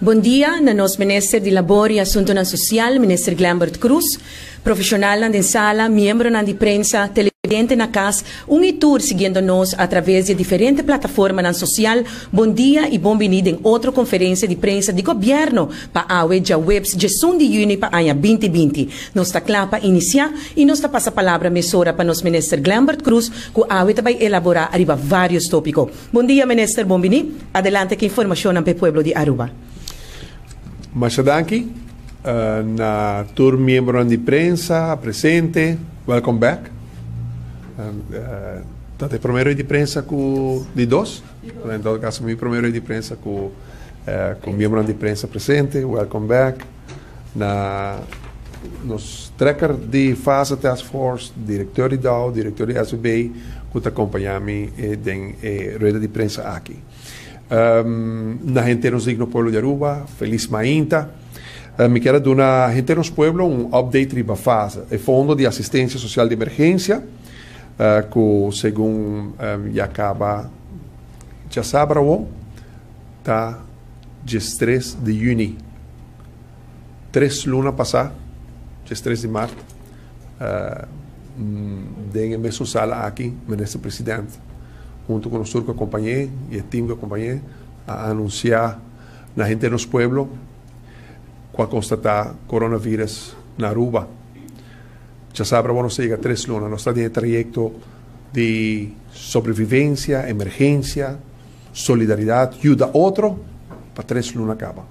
Bon dia na nos Minister di Labor y Asuntonan Social, Minister Glenbert Croes, profesionalnan den sala, miembronan di prensa, televidente na cas, un y tur siguiendo nos a traves di e diferente plataformanan social, bon dia y bon bini den otro conferencia di prensa di Gobierno pa awe djaweps djesun di juni pa aña binti binti. Nos ta cla pa inicia y nos ta pasa palabra mesora pa nos Minister Glenbert Croes cu awe ta bay elabora ariba varios topico. Bon dia Minister, bon bini. Adelante cu informacionnan p'e pueblo di Aruba. Masha danki na tur miembronan di prensa presente. Welcome back. Ta e prome rueda di prensa cu di dos. En todo caso mi prome rueda di prensa cu cu miembronan di prensa presente. Welcome back na nos trekker di Fase Task Force, directeur di dao, directeur di SVB cu ta acompaña mi den e rueda di prensa aki. Na henter nos digno pueblo di Aruba, feliz mainta. Mi kier a duna henter nos pueblo un update riba Fase, e fondo di asistencia social di emergencia cu segun ya caba djasabra awo ta diestres di juni. Tres luna pasá, diestres di mart, den e mesun sala aki, Minister President hunto ku nos tur ku a kompañ'é i e tim ku a kompañ'é a anunsiá na henter nos pueblo ku a konstatá coronavirus na Aruba. Djasabra bo nos ta yega tres luna, nos ta den e trayekto di sobrevivensia, emergensia, solidaridat, yuda otro pa tres luna kaba.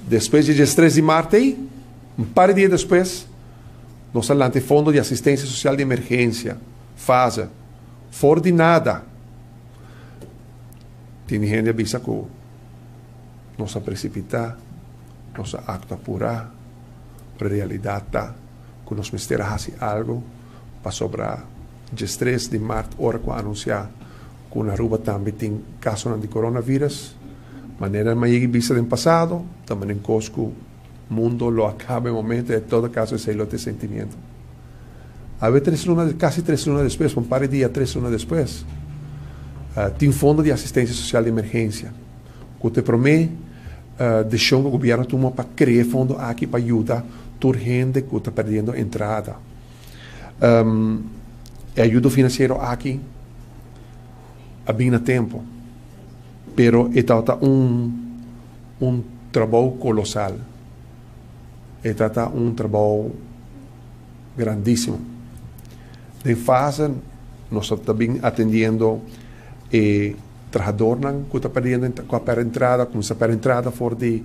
Despues di diestres di mart ei, un par di dia despues, nos a lanta e Fondo di Asistencia Social di Emergencia, FASE. For di nada, tin hende a bisa ku nos a presipitá, nos a aktua purá, pero e realidat ta ku nos mester a hasi algu pasobra diestres di mart ora ku a anunsiá ku na Aruba tambe tin kasonan di coronavirus. Manera mi a yega bisa den pasado, ta manera kos ku mundo lo a kaba e momento, en todo kaso esei lo ta e sentimiento. Awe tres luna, kasi tres luna despues, un par di dia tres luna despues, tin fondo di asistencia social di emergencia ku ta e prome decision ku gobierno a tuma pa krea e fondo aki pa yuda tur hende ku ta perdiendo entrada. E ayudo financiero aki a bin na tempo, pero e tabata un un trabou colosal. E tabata un trabou grandisimo. Den fase nos ta bin atendiendo e trahadornan cu ta perdiendo cu a perde entrada, cuminsa perde entrada for di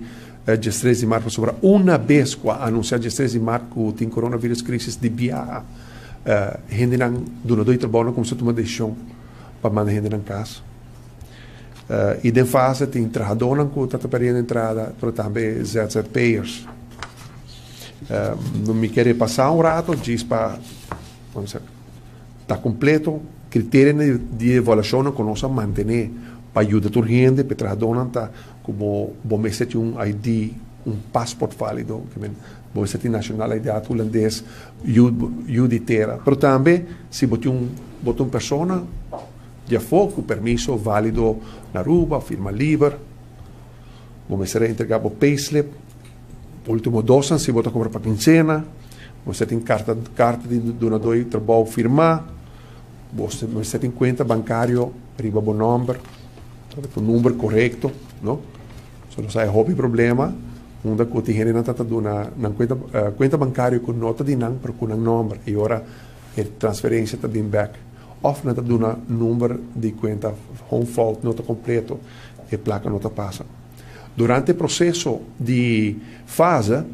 diestres di mart pasobra una bes cu a anuncia diestres di mart cu tin coronavirus crisis di biaha hendenan dunador di trabou nan cuminsa tuma decision pa manda hendenan cas. Y den fase tin trahadornan cu ta perdiendo entrada pero tambe ZZP'ers. Mi ke repasa un rato djis pa ta completo criterionan di evaluacionnan cu nos a mantene pa yuda tur hende pa e trahadornan ta cu bo bo mester tin un ID, un paspoort valido, ke men bo mester tin nacionalidad hulandes, yu yu di tera. Pero tambe si bo tin un bo ta un persona di afó cu permiso valido na Aruba, firma liber, bo mester a entrega bo payslip ultimo dosnan si bo ta cobra pa quincena, bo mester tin carta carta di dunador di trabou firma, bo mester tin cuenta bancario riba bo nomber. Ku number korekto, no? So nos hay hopi problema unda ku tin hendenan ta ta duna nan kuenta kuenta bankario ku no ta di nan pero ku nan nomber i ora e transferensia ta bin bek òf nan ta duna number di kuenta hon fout no ta kompleto e plaka no ta pasa. Durante e proseso di fase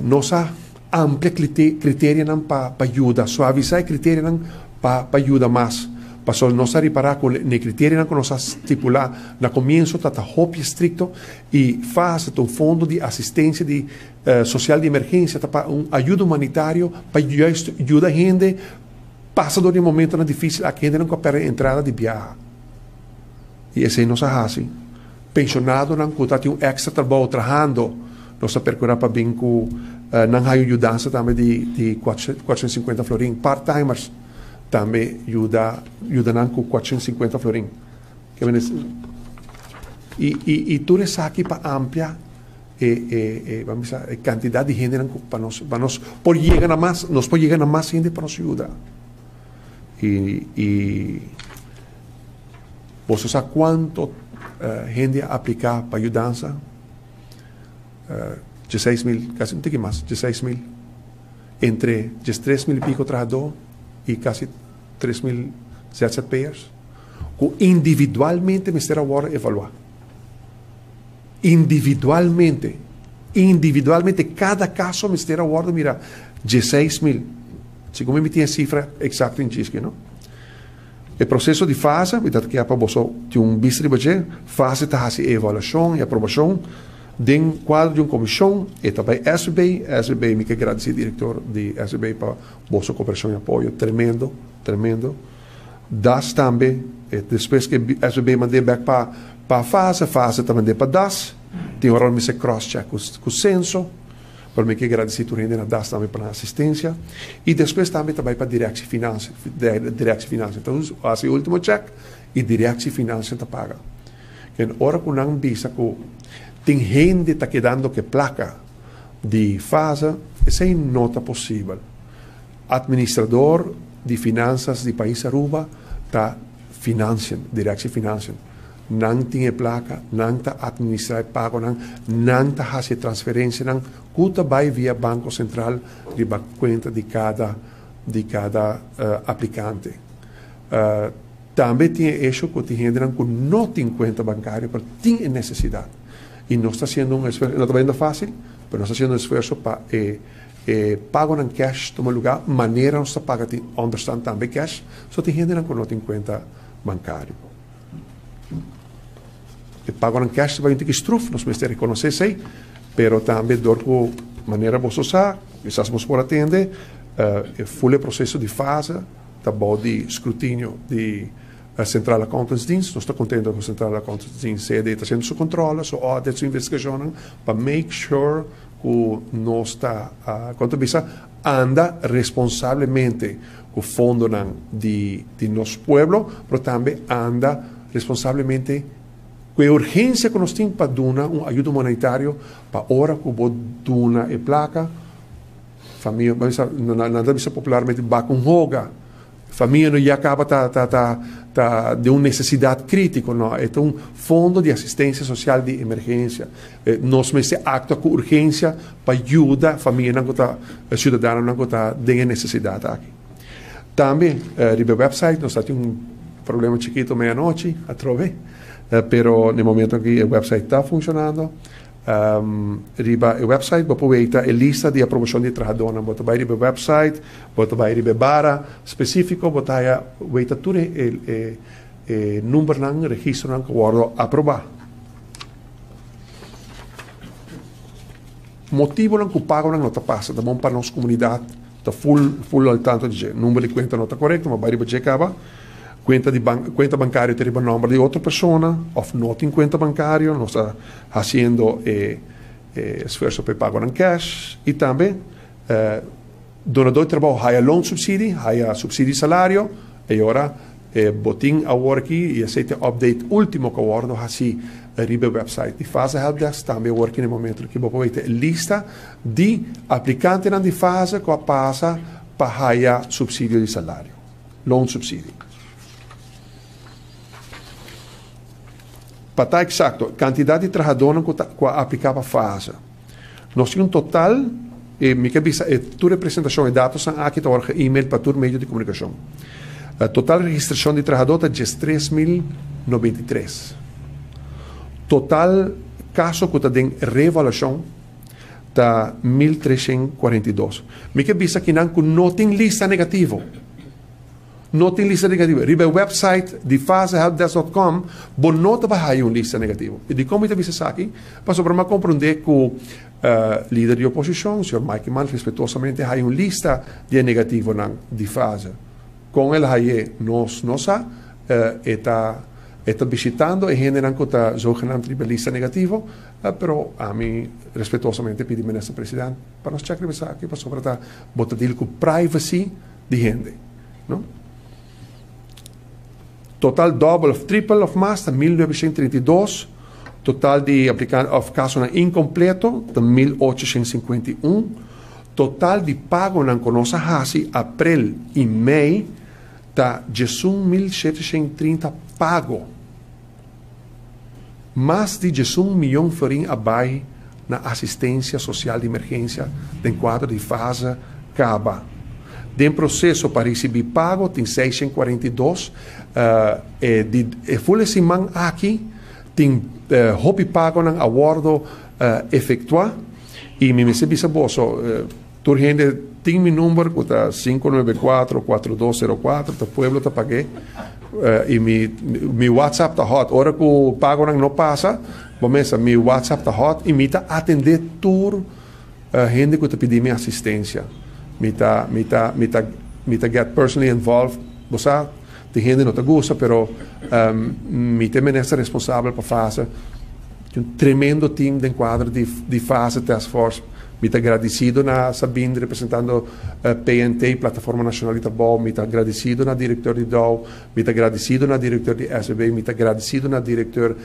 nos a amplia kriterianan pa pa yuda, suavisá e kriterianan pa pa yuda mas. Pasobra nos a ripará ku e kriterianan ku nos a stipulá na komienso ta ta hopi estrikto i fase ta un fondo di asistensia di sosial di emergensia ta pa un ayuda humanitario pa juist yuda hende pasa dor di e momentonan difísil aki hendenan ku a pèrdè entrada di biaha. I esei nos a hasi. Penshonadonan ku ta tin un èkstra trabou trahando, nos ta perkurá pa bin ku nan haña un yudansa tambe di di kuatrocientos sinkuenta florin. Part-timers tambe yuda yuda nan ku kuatrocientos sinkuenta florin. I i i tur esaki pa amplia e e e ban bisa e kantidat di hendenan ku pa nos pa nos por yega na mas nos por yega na mas hende pa nos yuda. I i boso sa kuanto hende a apliká pa yudansa? 16.000, kasi un tiki mas, 16.000. Entre 13.000 i piko trahadó i kasi 3.000 ZZP'ers ku individualmente mester a wòrdu evaluá. Individualmente, individualmente kada kaso mester a wòrdu mirá. 16.000. Segun mi mi tin e sifra eksakto in djiski, no? E proseso di fase, mi ta kia pa boso tin un bista riba dje, fase ta hasi e evaluashon i aprobashon den kuadro di un komishon, e ta bai SVB, SVB mi ke gradisí direktor di SVB pa boso koperashon i apoyo tremendo, tremendo. Das tambe, e despues ke SVB mand'é bèk pa pa fase, fase ta mand'é pa das, tin ora lo mester cross check ku ku senso. Pero mi ke gradisí tur hende na das tambe pa nan asistensia. I despues tambe ta bai pa Directie Financiën, Directie Financiën ta hasi e ultimo chèk i Directie Financiën ta paga. Ken ora ku nan bisa ku tin hende ta kedando ku e plaka di fase, esei no ta posibel. Administrador di finansas di pais Aruba ta Financiën, Directie Financiën. Nan tin e plaka, nan ta administrá e pagonan, nan ta hasi e transferensianan ku ta bai via Banko Sentral riba kuenta di kada di kada aplikante. Tambe tin e esho ku tin hendenan ku no tin kuenta bankario pero tin e nesesidat. I nos ta hasiendo un esfuerso, e no ta bayendo fásil, pero nos ta hasiendo un esfuerso pa e e pagonan kèsh tuma lugá manera nos ta paga tin ònderstan tambe kèsh, so tin hendenan ku no tin kuenta bankario. E pagonan cash ta bai un tiki struf, nos mester reconoce esey, pero tambe dor cu manera boso sa, kisas boso por a tende, e full e proceso di fase ta bao di scrutinio di Centrale Accountantsdienst. Nos ta contento cu Centrale Accountantsdienst, CD, ta haciendo su controle, su audit, su investigacionnan pa make sure cu nos ta, con ta bisa, anda responsablemente cu fondonan di di nos pueblo, pero tambe anda responsablemente cu e urgencia cu nos tin pa duna un ayuda humanitario pa ora cu bo duna e placa, famia, nan ta bisa popularmente bak un hoga. Famia no ya caba ta ta ta ta den un necesidad critico, no. E ta un fondo di asistencia social di emergencia. Nos mester actua cu urgencia pa yuda famianan cu ta, ciudadanonan cu ta den e necesidad aki. Tambe riba e website nos ta tin un problema chikito meianochi atrobe, pero na e momento aki e website ta funcionando. Riba e website bo por weta e lista di aprobashon di e trahadónan. Bo ta bai riba e website, bo ta bai riba e bara spesífiko, bo ta haya weta tur e e numbernan, registronan ku wòrdu aprobá. Motibonan ku pagonan no ta pasa ta bon pa nos komunidat ta full full al tanto di dje. Number di kuenta no ta korekto, ma bai riba dje kaba. Kuenta di ban kuenta bankario ta riba nòmber di otro persona òf no tin kuenta bankario. Nos ta hasiendo e e esfuerso pa e pagonan kèsh i tambe dunadó di trabou haya loonsubsidie, haya supsidie di salario e ora e bo tin awor aki i esei ta e update último ku a wòrdu hasi riba e website di Fase Helpdesk. Tambe awor aki na e momento aki bo por weta e lista di aplikantenan di Fase ku a pasa pa haya supsidio di salario. Loonsubsidie. Pa ta eksakto, kantidat di trahadónan ku ta ku a apliká pa fase. Nos tin un total, i mi ke bisa e tur e presentashon, e datosnan aki ta wòrdu ge-email pa tur medio di komunikashon. Total registrashon di trahadó ta 13093. Total kaso ku ta den reevaluashon ta 1342. Mi ke bisa kinan ku no tin lista negativo. No tin lista negativo. Riba e website di fasehelpdesk dot com bo no ta bai haya un lista negativo. I dikon mi ta bisa esaki? Pasobra mi a komprondé ku lider di oposishon, señor Mike Eman, respetuosamente haya un lista di e negativonan di fase. Kon el hay'é nos no sa. E ta e ta bishitando e hendenan ku ta zogenaamd riba e lista negativo, pero ami respetuosamente pidi minister president pa nos chèk riba esaki pasobra ta bo ta deal ku privacy di hende, no? Total dòbel òf tripel òf mas ta 1932. Total di aplikante òf kasonan inkompleto ta 1851. Total di pagonan ku nos a hasi aprel i mei ta 11.730 pago. Mas di 11 mion florin a bai na asistensia sosial di emergensia den kuadro di fase kaba. Den proseso pa risibí pago tin 642. Di e full siman aki tin hopi pagonan a wòrdu efektuá i mi mester bisa boso, tur hende tin mi number ku ta 594 4204, ta pueblo ta pag'é i mi WhatsApp ta hot. Ora ku pagonan no pasa, bo mesa mi WhatsApp ta hot i mi ta atendé tur hende ku ta pidi mi asistensia. Mi ta get personally involved. Bo sa, tin hende no ta gusta, pero mi ta minister responsabel pa fase. Un tremendo team den kuadro di fase task force. Mi ta gradisido na Sabine representando PNT, Plataforma Nashonal di Trabou. Mi ta gradisido na direktor di DOW, mi ta gradisido na direktor di SBB, mi ta gradisido na direktor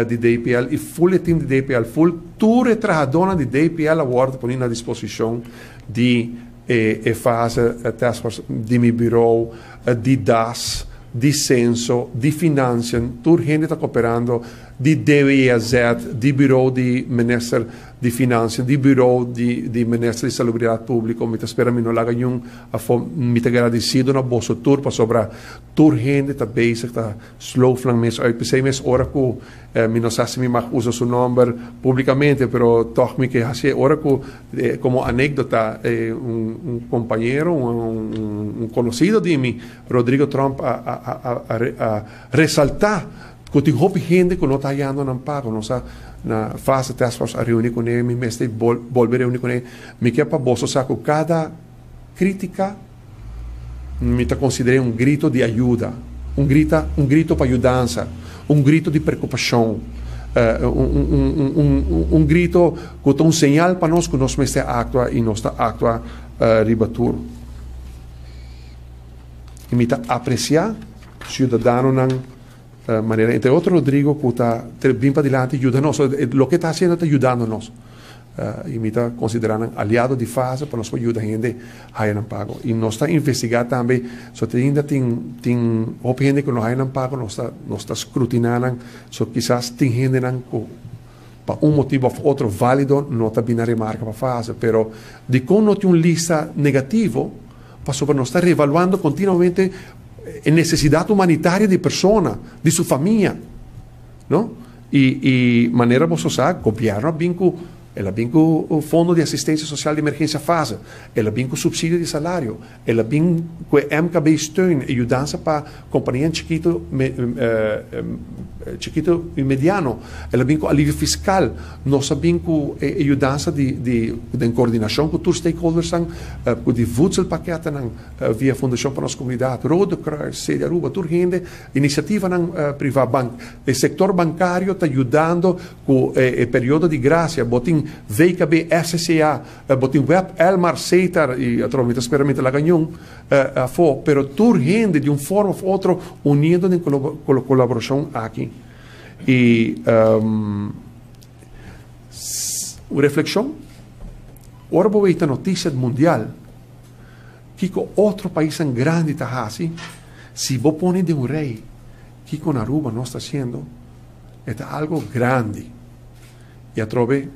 di DPL i full e team di DPL, full tur e trahadónan di DPL a wòrdu pone na disposishon di e fase task force, di mi bureau, di DAS, di Censo, di Financiën, tur hende ta kooperando, di DWZ, di bureau di minister di Financiën, di bureau di minister di Salubridat Públiko. Mi ta spera mi no laga niun afó. Mi ta gradisido na boso tur, pasobra tur hende ta bezig ta sloof nan mes uit. P'esei mes ora ku mi no sa si mi mag usa su nòmber públikamente, pero tòg mi ke hasié ora ku komo anékdota, un kompañero, un konosido di mi, Rodrigo Trump, a resaltá ku tin hopi hende ku no ta hayando nan pago. Nos a na fase task force a reuní kuné, mi mester bolbe reuní kuné. Mi ke pa boso sa ku kada krítika mi ta konsider'é un grito di ayuda, un grito pa yudansa, un grito di preokupashon, un grito ku ta un señal pa nos ku nos mester aktua i nos ta aktua riba tur. I mi ta apresiá siudadanonan manera entre otro Rodrigo ku ta bin padilanti yuda nos. Loke e ta hasiendo ta yudando nos. I mi ta konsiderá nan aliado di fase pa nos por yuda hende haya nan pago. I nos ta investigá tambe, so te ainda tin hopi hende ku no haya nan pago, nos ta skrutiná nan, so kisas tin hendenan ku pa un motibu òf otro válido no ta bin na remarka pa fase, pero dikon no tin un lista negativo? Pasobra nos ta reevaluando kontinuamente e nesesidat humanitario di persona, di su famia, no? I manera boso sa, gobièrnu a bin ku, el a bin ku fondo di asistensia sosial di emergensia fase, el a bin ku supsidio di salario, el a bin ku e MKB steun, e yudansa pa kompanianan chikitu, chikitu i mediano, el a bin ku alivio fiskal, nos a bin ku e yudansa di den koordinashon ku tur stakeholdersnan, ku di voedselpakketnan via Fundashon pa Nos Komunidat, Rode Kruis, Sede Aruba, tur hende, inisiativanan privá, bank, e sektor bankario ta yudando ku e periodo di grasia, bo tin VKB, SCCA, bo tin web, Elmar, Setar i otro, mi ta spera mi ta laga niun afó, pero tur hende di un forma òf otro uniendo den kolaborashon aki. I un reflekshon, ora bo weta notisia mundial, kiko otro paisnan grandi ta hasi, si bo pone den un rei kiko na Aruba nos ta hasiendo, e ta algo grandi. I atrobe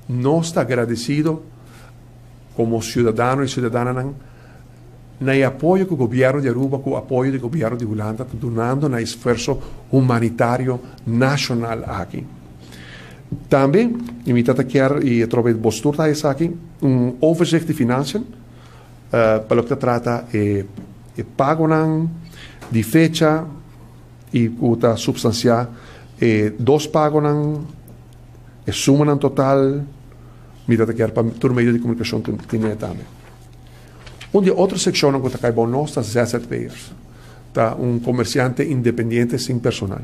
nos ta agradesido komo siudadano i siudadananan na e apoyo ku gobièrnu di Aruba ku apoyo di gobièrnu di Hulanda ta dunando na esfuerso humanitario nashonal aki. Tambe mi ta kier, i atrobe bos tur ta esaki, un overzicht di financiën pa loke ta trata e pagonan di fecha i ku ta supstansiá e dos pagonan, e sumanan total, mi ta kier pa tur medio di komunikashon tene tambe. Un di otro sekshonnan ku ta kai bou nos ta ZZP'ers. Ta un komersiante independiente sin personal,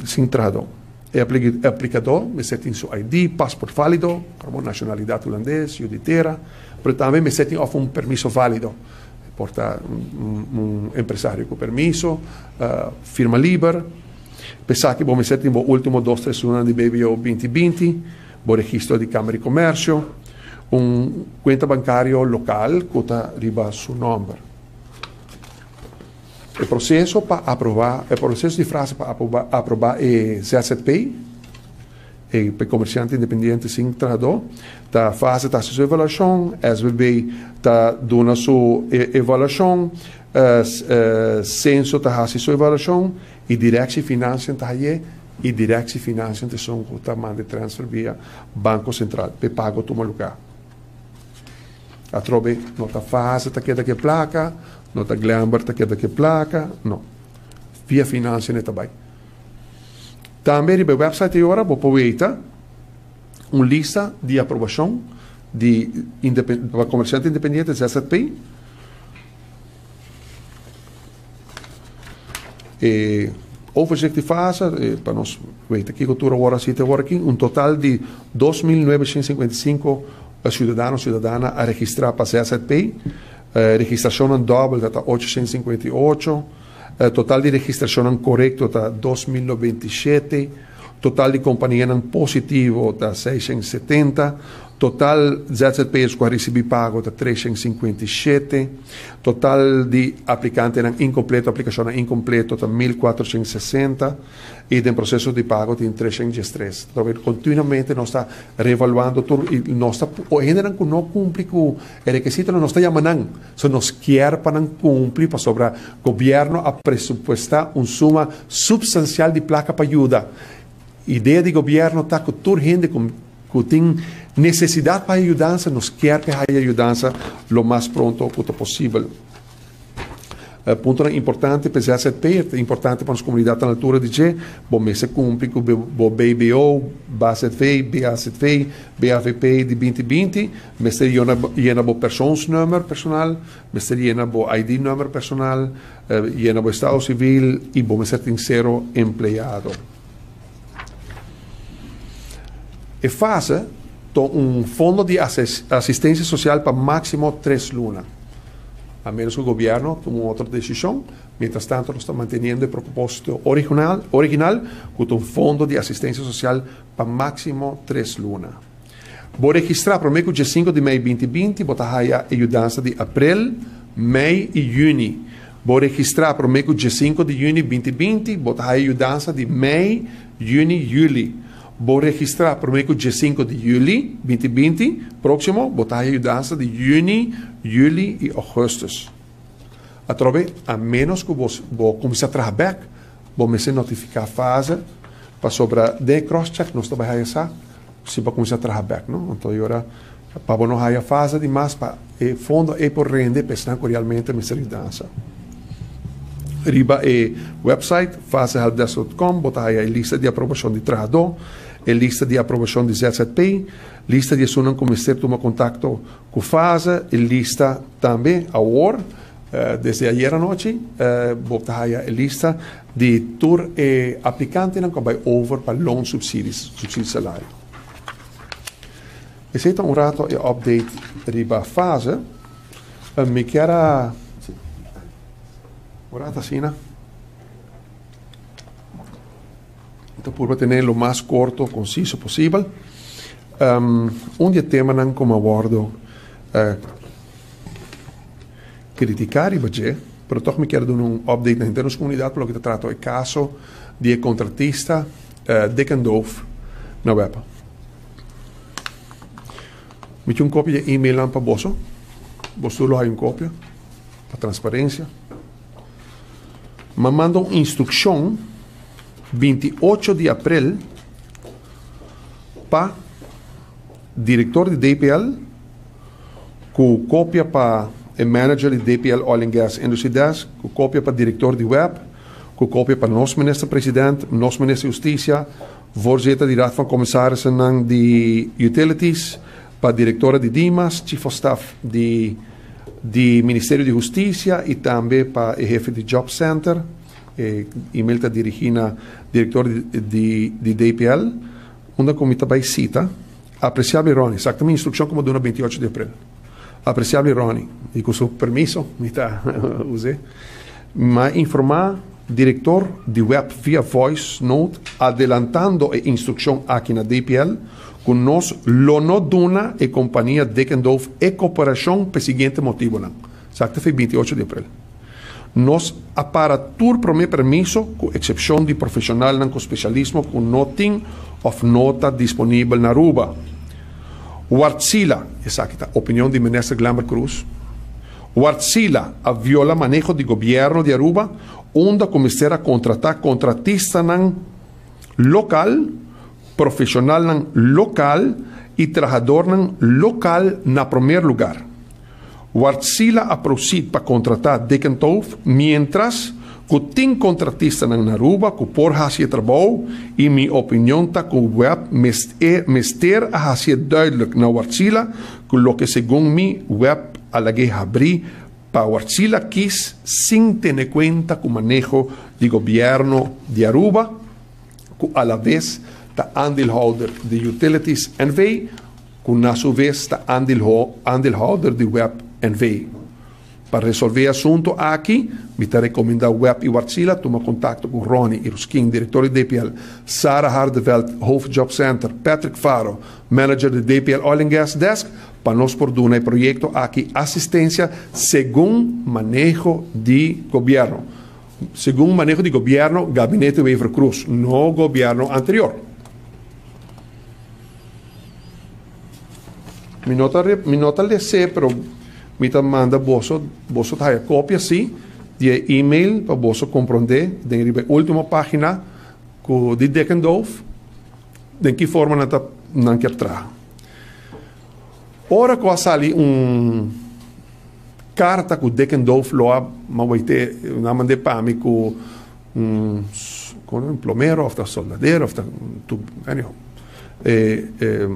sin trahadó. E aplikadó mester tin su ID, pasport válido, komo nashonalidat hulandes, yu di tera, pero tambe mester tin òf un permiso válido. Por ta un empresario ku permiso, firma liber. Pa esaki bo mester tin bo ultimo dos tres lunanan di BBO 2020, bo registro di Kamara di Komersio, un kuenta bankario lokal ku ta riba su nòmber. E proseso pa aprobá, e proseso di frase pa aprobá e ZZP, e pa e komersiante independiente sin trahadó, ta fase ta hasi su evaluashon, SBB ta duna su evaluashon, Censo ta hasi su evaluashon i Directie Financiën ta haye i Directie Financiën ta esun ku ta manda e transfer via Banko Sentral pa e pago tuma lugá. Atrobe no ta fase ta keda ku e plaka, no ta Glenbert ta keda ku e plaka, no. Via Financiën e ta bai. Tambe riba e website ei ora bo por weita un lista di aprobashon di pa komersiante independiente, ZZP. E overzicht di fase, pa nos weta kiko tur awor a siti awor aki, un total di 2.955 ciudadano ciudadana a registra pa ZZP. Registracionnan dobel ta 858, total di registracionnan corecto ta 2.097, Total di kompanianan positivo ta 670, total ZZP'ers ku a risibí pago ta 357, total di aplikantenan inkompleto, aplikashonnan inkompleto ta 1460 i den proseso di pago tin 313. Trobe kontinuamente nos ta reevaluando tur i nos ta hendenan ku no kumpli ku e rekisitonan nos ta yama nan, so nos kier pa nan kumpli pasobra Gobierno a presupuesta un suma substancial di placa pa yuda. Idea di gobierno ta cu tur hende cu tin necesidad pa haya yudansa, nos kier pa e haya yudansa lo mas pronto cu ta posibel. Puntonan importante pa ZZP, e ta importante pa nos comunidad ta na altura di dje, bo mester cumpli cu bo BBO, BAZV, BAZV, BAVP di 2020, mester yena bo persoonsnummer personal, Mester yena bo ID number personal, yena bo estado civil y bo mester tin cero empleado. E fase ta un fondo di asistencia social pa maximo tres luna. A menos cu gobierno tuma un otro decision, mientras tanto nos ta manteniendo e proposito original, original cu ta un fondo di asistencia social pa maximo tres luna. Bo registrá promé ku djesinku di mei 2020, bo ta haya e yudansa di aprel, mei i yüni. Bo registrá promé ku djesinku di yüni 2020, bo ta haya yudansa di mei, yüni, yüli. Bo registrá promé ku djesinku di yüli 2020, próksimo, bo ta haya yudansa di yüni, yüli i ougùstùs. Atrobe, a ménos ku bo bo kuminsá traha bèk, bo mester notifiká fase pasobra den e crosscheck nos ta bai haya sa. Si bo cuminsa traha bek no, anto e ora pa bo no haya fase di mas pa e fondo ey por rende pa esnan cu realmente mester yudansa. Riba e website fasehelpdesk.com bo ta haya e lista di aprobacion di trahador, e lista di aprobacion di ZZP, lista di esunnan cu mester tuma contacto cu fase, e lista tambe awor desde ayer anochi bo ta haya e lista di tur e aplikantenan ku a bai over pa loonsubsidies, subsidie salario. Esei ta un rato e update riba fase. Mi kier a un rato asina. Mi ta purba tene lo mas korto, konsiso posibel. Un di e temanan ku mi a wòrdu Critica riba dje, pero toch mi kier duna un update na henter nos comunidad pa loke ta trata e caso di e contratista Dickendorf na web. Mi tin un copia di e emailnan pa boso, boso tur lo haya un copia pa transparencia. Mi manda un instruccion 28 di april pa director di DPL, ku kopia pa e manager di DPL Oil and Gas Industry Desk, ku kopia pa direktor di web, ku kopia pa nos Minister President, nos Minister Hustisia, voorzitter di Raad van Commissarissen di Utilities, pa direktora di Dimas, Chief of Staff di di Ministerio di Hustisia i tambe pa e hefe di Job Center. E email ta dirigí na direktor di di DPL, unda ku mi ta bai sita. Apreciable Ronnie, esaki ta mi instruccion cu mi a duna 28 di april. Apreciable Ronnie, y cu su permiso mi ta use, mi a informa Director di web via voice note adelantando e instruccion aki na DPL cu nos lo no duna e compania Dik en Doof e cooperacion p'e siguiente motibonan, Esaki ta fe 28 di april. Nos a para tur prome permiso cu excepcion di profesionalnan cu specialismo cu no tin of no ta disponibel na Aruba. Wartsila, esaki ta opinion di Minister Glenbert Croes, Wartsila a viola maneho di gobierno di Aruba unda cu mester a contrata contratistanan local, profesionalnan local y trahadornan local na promer lugar. Wartsila a proceed pa contrata Dickentoof mientras cu tin contratistanan na Aruba cu por haci e trabou y mi opinion ta cu web mester a haci'e duidelijk na Wartsila cu loke segun mi web a lag'é habrí pa Wartsila kis sin tene cuenta cu maneho di gobierno di Aruba cu alaves ta aandeelhouder di Utilities NV. Cu na su vez ta aandeelhouder di web NV. Pa resolve e asunto aki, mi ta recomenda web y Wartsila tuma contacto cu Ronnie Iruskin, director di DPL, Sara Hardeveld, hoofd Job Center, Patrick Faro, manager di DPL Oil and Gas Desk, pa nos por duna e proyecto aki asistencia segun maneho di gobierno. Segun maneho di gobierno, Gabinete Wever-Croes, no gobierno anterior. Mi no ta mi no ta les'é pero mi ta manda boso boso ta haya kopia si di e email pa boso komprondé den riba e ultimo pagina ku di Dickendoof den ki forma nan ta nan kier traha. Ora ku a sali un karta ku Dickendoof lo a mawete nan a mand'é pa mi ku un un plomero of ta soldadero of ta anyhow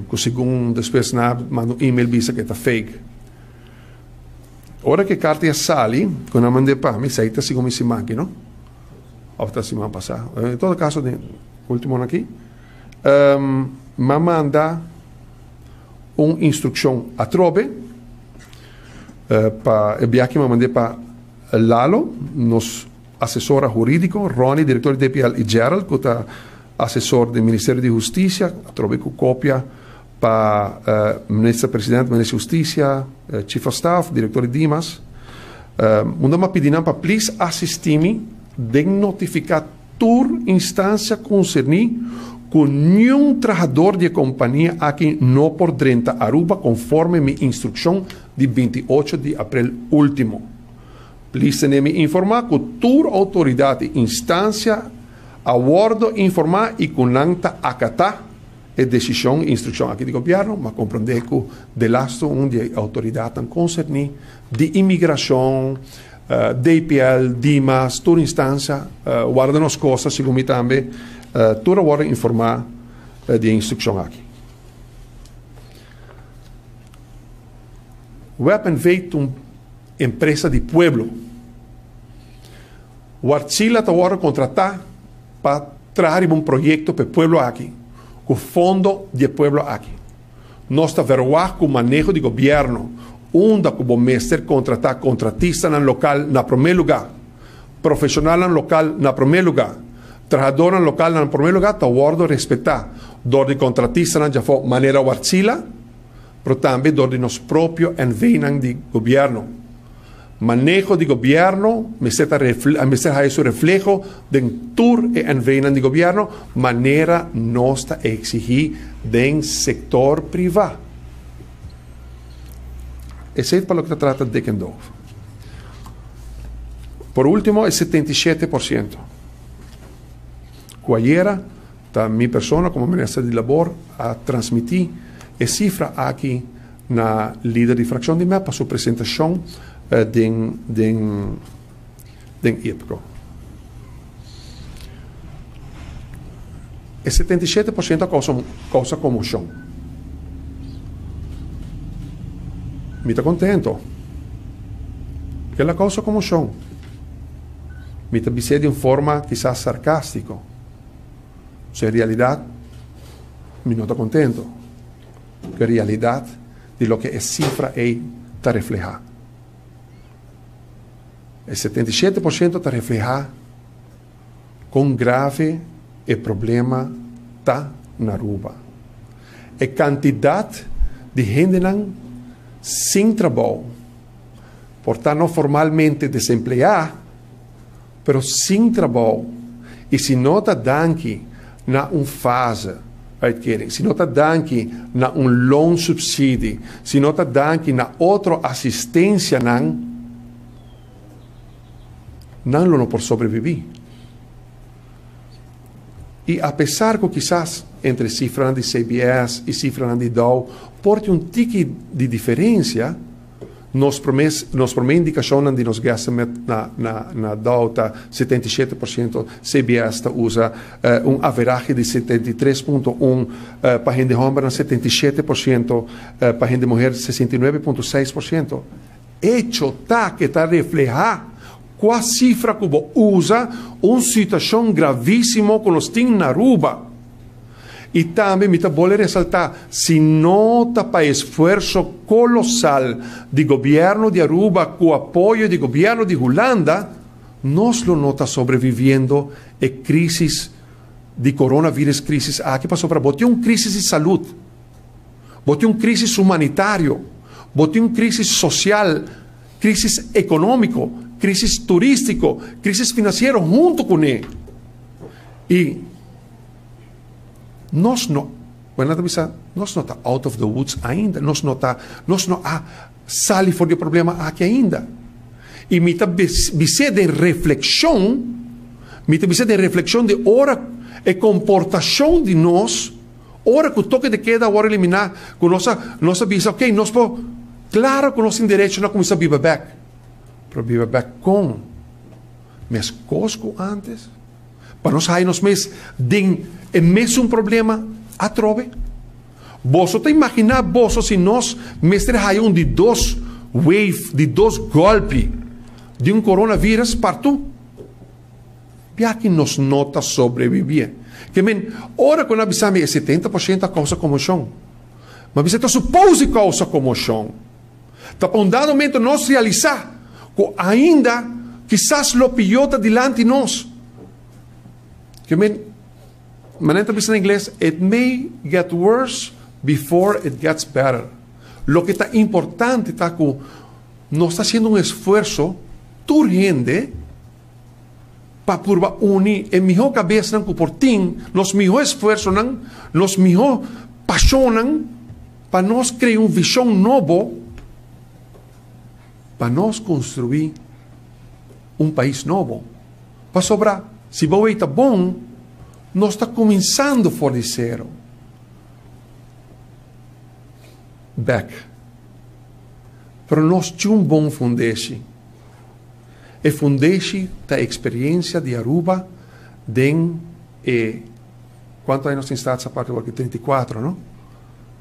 cu segun despues nan a manda un email bisa cu e ta fake. Ora cu e carta ya sali cu nan a mand'e pa mi, esey ta segun mi siman aki no of ta siman pasa, en todo caso den ultimo nan aki m'a manda un instruccion atrobe pa e biaha aki m'a mand'e pa Lalo, nos Asesora hurídiko, Ronnie, direktor di DPL i Gerald ku ta asesor di Ministerio di Hustisia, atrobe ku kopia pa Minister President, Minister di Hustisia, Chief of Staff, direktor di Dimas. Unda mi a pidi nan pa plis asistí mi den notifiká tur instansia konserní ku niun trahador di e kompania aki no por drenta Aruba konforme mi instrukshon di 28 di aprel último. Plis tene mi informá ku tur outoridat i instansia a wòrdu informá i ku nan ta akatá e desishon i instrukshon aki di gobièrnu, ma komprondé ku delastu un di e outoridatnan konserní di imigrashon, DPL, Dimas, tur instansia warda nos kosa, segun mi tambe tur a wòrdu informá di e instrukshon aki. Web NV ta un Empresa di pueblo. Wartsila ta wòrdu kontratá pa traha riba un proyekto pa e pueblo aki, ku fondo di e pueblo aki. Nos ta verwagt ku maneho di gobièrnu unda ku bo mester kontratá kontratistanan lokal na promé lugá, profeshonalnan lokal na promé lugá, trahadónan lokal na promé lugá ta wòrdu respetá dor di kontratistanan djafó manera Wartsila, pero tambe dor di nos propio NVnan di gobierno. Maneho di gobierno mester ta mester haya su refleho den tur e NVnan di gobierno manera nos ta exigi den sector priva. Esey ta pa loke ta trata Dickendorf. Por ultimo e 77% cu ayera Ta mi persona como Minister di Labor a transmiti e cifra aki na lider di fraccion di mep pa su presentacion den den den IPCO. E 77% a causa causa conmocion. Mi ta contento. Kel a causa conmocion. Mi ta bis'é di un forma kisas sarcastico. So en realidad mi no ta contento cu e realidad di loke e cifra ey ta refleha. E 77% ta refleha. Con grave e problema ta na Aruba. E cantidad di hendenan sin trabou, por ta no formalmente desemplea, pero sin trabou, y si no ta danki na un fase uitkering, si no ta danki na un loonsubsidie, si no ta danki na otro asistencianan, nan lo no por sobrevivi. Y apesar cu kisas entre cifranan di CBS y cifranan di dow por tin un tiki di diferencia, nos prome nos prome indicacionnan di nos guesstimate na na na dow ta 77%, CBS ta usa un averahe di 73.1 pa hende hombernan, 77% pa hende muher, 69.6%. Echo ta ke ta reflehá kua sifra ku bo usa un situashon gravísimo ku nos tin na Aruba. I tambe mi ta bole resaltá si no ta pa esfuerso kolosal di gobièrnu di Aruba ku apoyo di gobièrnu di Hulanda, nos lo no ta sobreviviendo e krísis di coronavirus krísis aki pasobra bo tin un krísis di salud. Bo tin un crisis humanitario, bo tin un crisis social, crisis economico, crisis turistico, crisis financiero hunto cune. Y nos no, bueno, ta bisa, nos no ta out of the woods ainda, nos no ta, nos no a sali for di e problema aki ainda. Y mi ta bis'é den reflexion, mi ta bis'é den reflexion di ora e comportacion di nos, Ora ku toke de keda a wòrdu eliminá, ku nos a nos a bisa, ok, nos por, klaro ku nos tin derecho na kuminsá biba bèk, pero biba bèk kon? Meskos ku ántes? Pa nos haña nos mes den e mesun problema atrobe? Boso ta imaginá boso si nos mester haña un di dos wave, di dos gòlpi di un coronavirus partu? Biaki nos no ta sobrevivié. Ke men, ora ku nan a bisa mi e 70% a kousa komoshon. Mi a bisa ta supos di kousa komoshon. Ta pa un dado momento nos realisá ku ainda kisas lo pió ta dilanti nos. Ke men, manera ta bisa na ingles, it may get worse before it gets better. Loke ta importante ta ku nos ta hasiendo un esfuerso, tur hende, pa purba uni e mihó kabesnan ku por tin, nos mihó esfuersonan, nos mihó pashonnan pa nos krea un vishon nobo pa nos konstruí un pais nobo. Pasobra si bo wei ta bon, nos ta kuminsando for di sero. Bèk. Pero nos tin un bon fundeshi. E fundeshi ta experiencia di Aruba den e, cuanto aña nos tin Status Aparte awor aki? 34, no?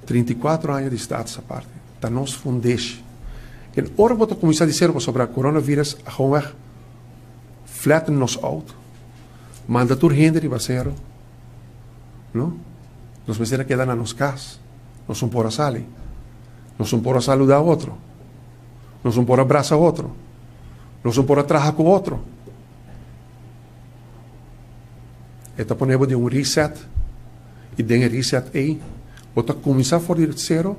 34 aña di Status Aparte. Ta nos fundeshi. En ora bo ta cuminsa di cero pasobra coronavirus a gewoonweg flatten nos out, manda tur hende riba cero, no? Nos mester a keda na nos cas, nos no por a sali, nos no por a saluda otro. Nos no por a brasa otro. Nos no por a traha ku otro. E ta pone bo den un reset i den e reset ei bo ta kuminsá for di sero,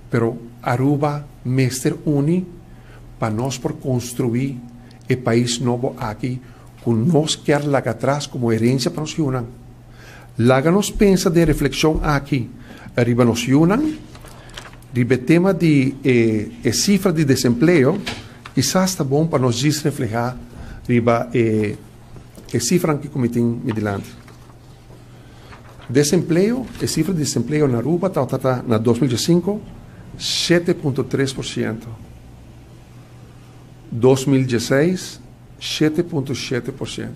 pero Aruba mester uni pa nos por konstruí e pais nobo aki ku nos kier laga atras komo herensia pa nos yunan. Laga nos pensa den reflekshon aki riba nos yunan, riba e tema di e sifra di desempleo, kisas ta bon pa nos djis reflehá riba e sifranan ki ku mi tin mi dilanti. Desempleo, e sifra di desempleo na Aruba tabata ta na 2015 7.3%, 2016 7.7%.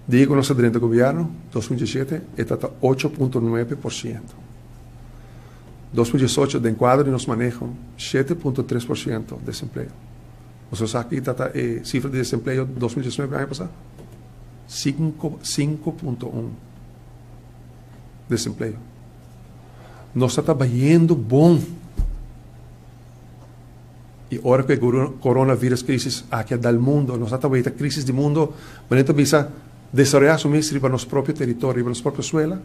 Dia ku nos a drenta gobièrnu, 2017, e ta ta 8.9%. 2018, den kuadro di nos maneho, 7.3% desempleo. Boso sa ki ta ta e sifra di desempleo 2019 aña pasá? 5.1 desempleo. Nos ta ta bayendo bon. I ora ku e coronavirus crisis aki a dal mundo, nos a ta weta crisis di mundo, manera ta bisa. desaroyá su mes riba nos propio teritorio, riba nos propio suela.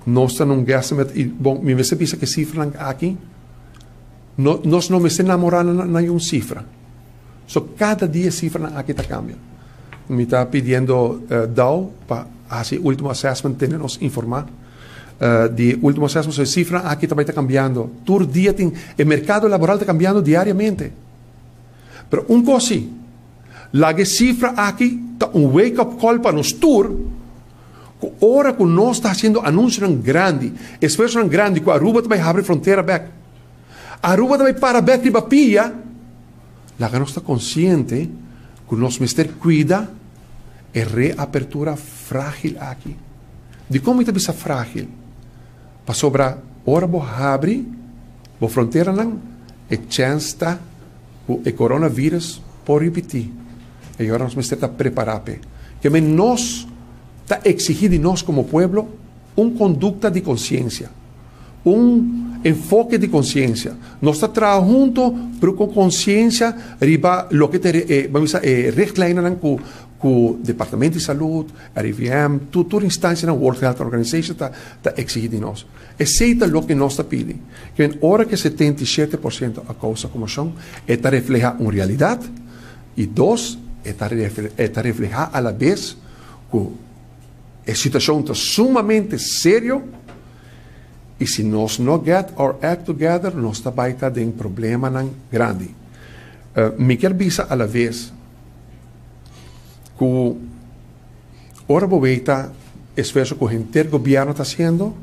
Nos ta na un guesstimate i bon, mi mester bisa ku e sifranan aki no nos no mester namorá na na un sifra. So kada dia e sifranan aki ta kambia. Mi ta pidiendo Dow pa hasi e ultimo assessment tene nos informá di e ultimo assessment. So e sifranan aki ta bai ta kambiando. Tur dia tin e merkado laboral ta kambiando diariamente. Pero un kos si, laga e sifra aki ta un wake up call pa nos tur ku ora ku nos ta hasiendo anunsionan grandi, esfuersonan grandi ku Aruba ta bai habri frontera bek, Aruba ta bai para bek riba pia, laga nos ta konsiente ku nos mester kuida e reapertura frágil aki. Dikon mi ta bisa frágil? Pasobra ora bo habri bo fronteranan, e chèns ta ku e coronavirus por ripití. I ora nos mester ta prepará p'e. Keme nos ta eksigí di nos komo pueblo un kondukta di konsiensia, un enfoke di konsiensia. Nos ta traha hunto pero ku konsiensia riba loke ta e, ban bisa, e richtlijnennan ku ku Departamento di Salud, RIVM, tur tur instansianan, World Health Organization ta ta eksigí di nos. Esei ta loke nos ta pidi. Ken ora ku e 77% a kousa konmoshon, e ta reflehá un realidat i dos, e ta e ta reflehá alabes ku e situashon ta sumamente serio i si nos no get our act together nos ta bai ta den problemanan grandi. Mi kier bisa alaves ku ora bo weta esfuerso ku henter gobièrnu ta hasiendo,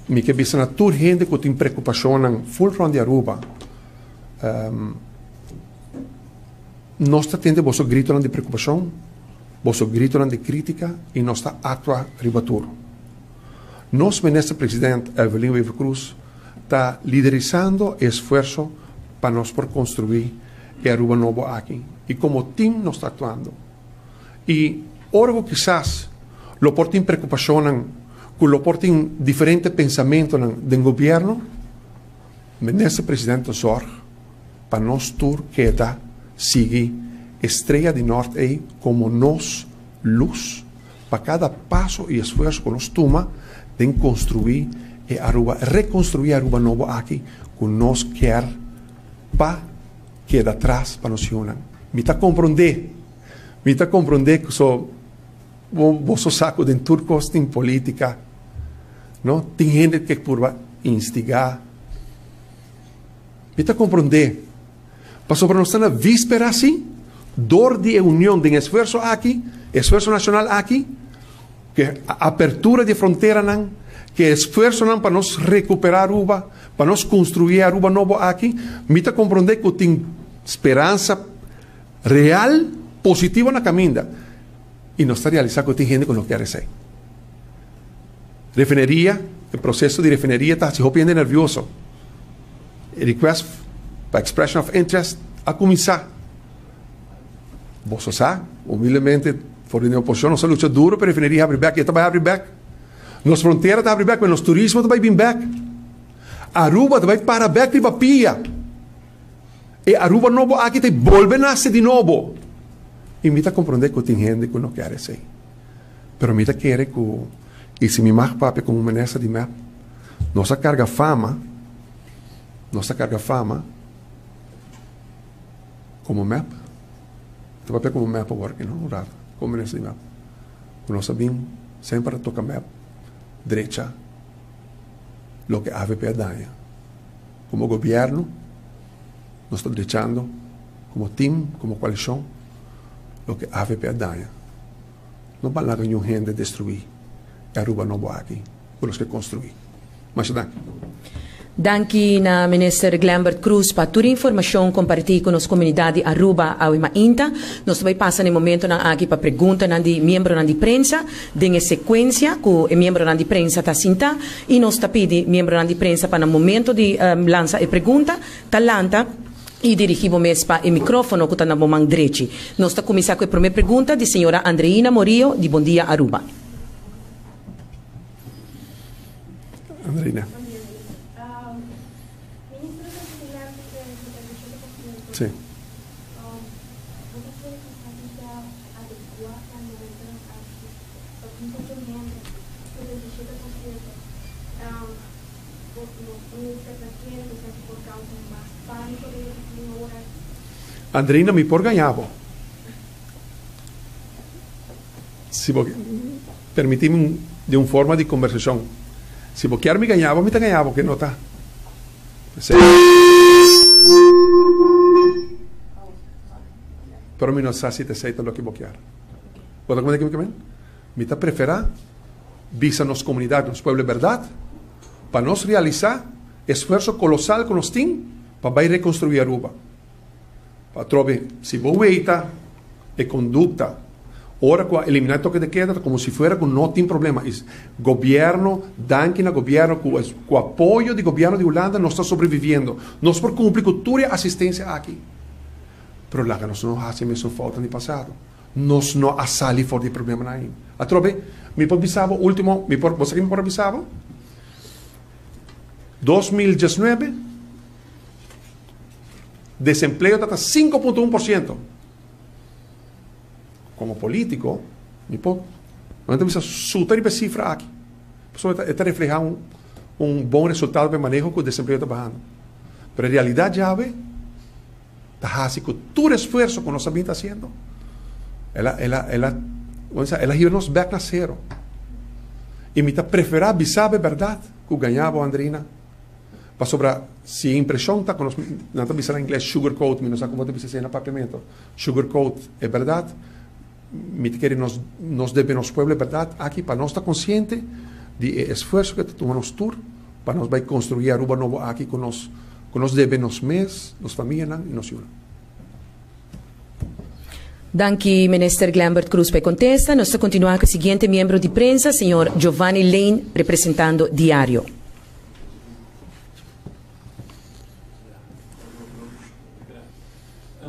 mi ke bisa na tur hende ku tin preokupashonnan ful rònt di Aruba, nos ta tende boso gritonan di preokupashon, boso gritonan di krítika i nos ta aktua riba tur. Nos Minister President Evelyn Wever-Croes ta liderisando e esfuerso pa nos por konstruí e Aruba nobo aki i komo tim nos ta aktuando. I ora ku kisas lo por tin preokupashonnan, ku lo por tin diferente pensamentunan den gobièrnu, Minister President ta zòrg pa nos tur keda sigui e strea di nòrt ei komo nos lus pa kada paso i esfuerso ku nos tuma den konstruí e Aruba, rekonstruí e Aruba nobo aki ku nos kier pa keda tras pa nos yunan. Mi ta komprondé, mi ta komprondé ku so bo boso sa ku den tur kos tin polítika, no? Tin hende ke purba instigá. Mi ta komprondé, pasobra nos ta na víspera si, dor di e union den esfuerso aki, esfuerso nashonal aki, Ke apertura di e fronteranan, ke esfuersonan pa nos rekuperá Aruba, pa nos konstruí e Aruba nobo aki, mi ta komprondé ku tin speransa real, positivo na kaminda. I nos ta realisá ku tin hende ku no kier esei. Refineria, e proseso di refineria ta hasi hopi hende nervioso. E request pa expression of interest a kuminsá. Boso sa, humildemente, for di mi oposicion, nos a lucha duro pa e refineria habri bek, y e ta bai habri bek. Nos frontera ta habri bek, pero nos turismo ta bai bin bek. Aruba ta bai para bek riba pia. E Aruba nobo aki ta bolbe nace di nobo. Y mi ta comprende cu tin hende cu no kier esey. Pero mi ta kere cu, y si mi mag papia como minister di mep, nos a carga fama, nos a carga fama, Como mep, ta papia como mep awor aki no, un rato, como minister di mep, cu nos a bin semper a toca mep drecha loke avp a daña. Como gobierno nos ta drechando como team, como coalicion loke avp a daña. No ban laga niun hende destrui e Aruba nobo aki cu nos ke construi. Masha danki. Danki na Minister Glenbert Croes pa tur e informacion comparti cu nos comunidad di Aruba awe mainta. Nos ta bay pasa na e momentonan aki pa preguntanan di miembronan di prensa den e secuencia cu e miembronan di prensa ta sinta y nos ta pidi miembronan di prensa pa na momento di lansa e pregunta ta lanta y dirigi bo mes pa e microfono cu ta na bo man drechi. Nos ta cuminsa cu e prome pregunta di señora Andreina Morillo di Bon Dia Aruba. Andreina. Sí. Andreina, mi por gaña bo. Si bo permití mi di un forma di kombersashon, si bo kier mi gaña bo, mi ta gaña bo ke no ta. Pero mi no sa si ta esei ta loke bo kier. Bo ta komprende ke mi ke men? Mi ta preferá bisa nos komunidat, nos pueblo e bèrdat, pa nos realisá esfuerso kolosal ku nos tin pa bai rekonstruí Aruba. Atrobe, si bo weita e kondukta ora ku a eliminá e toke de keda ta komo si fuera ku no tin problema. I gobièrnu, danki na gobièrnu ku ku apoyo di gobièrnu di Hulanda nos ta sobreviviendo. Nos por kumpli ku tur e asistensia aki. Pero laga nos no hasi e mesun foutnan di pasado. Nos no a sali for di e problemanan ainda. Atrobe, mi por bisa bo último, mi por, bo sa ki mi por a bisa bo? 2019, Desempleo ta ta 5.1%. Komo polítiko, mi por no ta bisa suta riba e sifra aki. Pasobra e ta reflehá un un bon resultado pa e maneho ku desempleo ta bahando. Pero e realidat djawe ta hasi ku tur esfuerso ku nos a bin ta hasiendo, el a el a el a el a hiba nos bèk na sero. I mi ta preferá bisa bo e bèrdat ku gaña bo, Andrina. Pasobra si e impreshon ta ku nos, nan ta bisa na ingles sugar coat, mi no sa komo ta bisa esei na papiamentu, sugar coat e bèrdat, mi ta kere nos nos debe nos pueblo e bèrdat aki pa nos ta konsiente di e esfuerso ku ta tuma nos tur pa nos bai konstruí Aruba nobo aki ku nos ku nos debe nos mes, nos famianan i nos yunan. Danki Minister Glenbert Croes pa e kontesta. Nos ta kontinuá ku e siguiente miembro di prensa, señor Giovanni Lane representando Diario.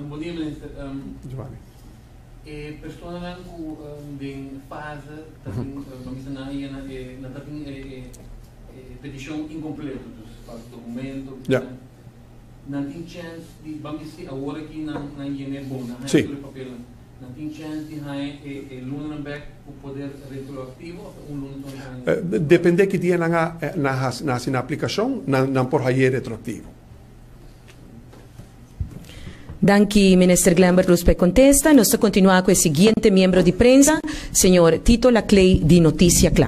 Bon dia minister. E personanan ku den fase ta tin pa bisa nan a yena e nan ta tin e petishon inkompleto dus falta dokumento nan tin chèns di ban bisa si awor aki nan nan yena e bon nan haña tur e papelnan. Nan tin chèns di haña e lunanan bèk ku poder retroaktivo òf ta un luna tur nan haña? Dependé ki dia nan a nan hasi nan aplikashon, nan por hañ'é retroaktivo. Danki Minister Glenbert Croes pa e kontesta. Nos ta kontinuá ku e siguiente miembro di prensa, señor Tito Laclay di Noticia Cla.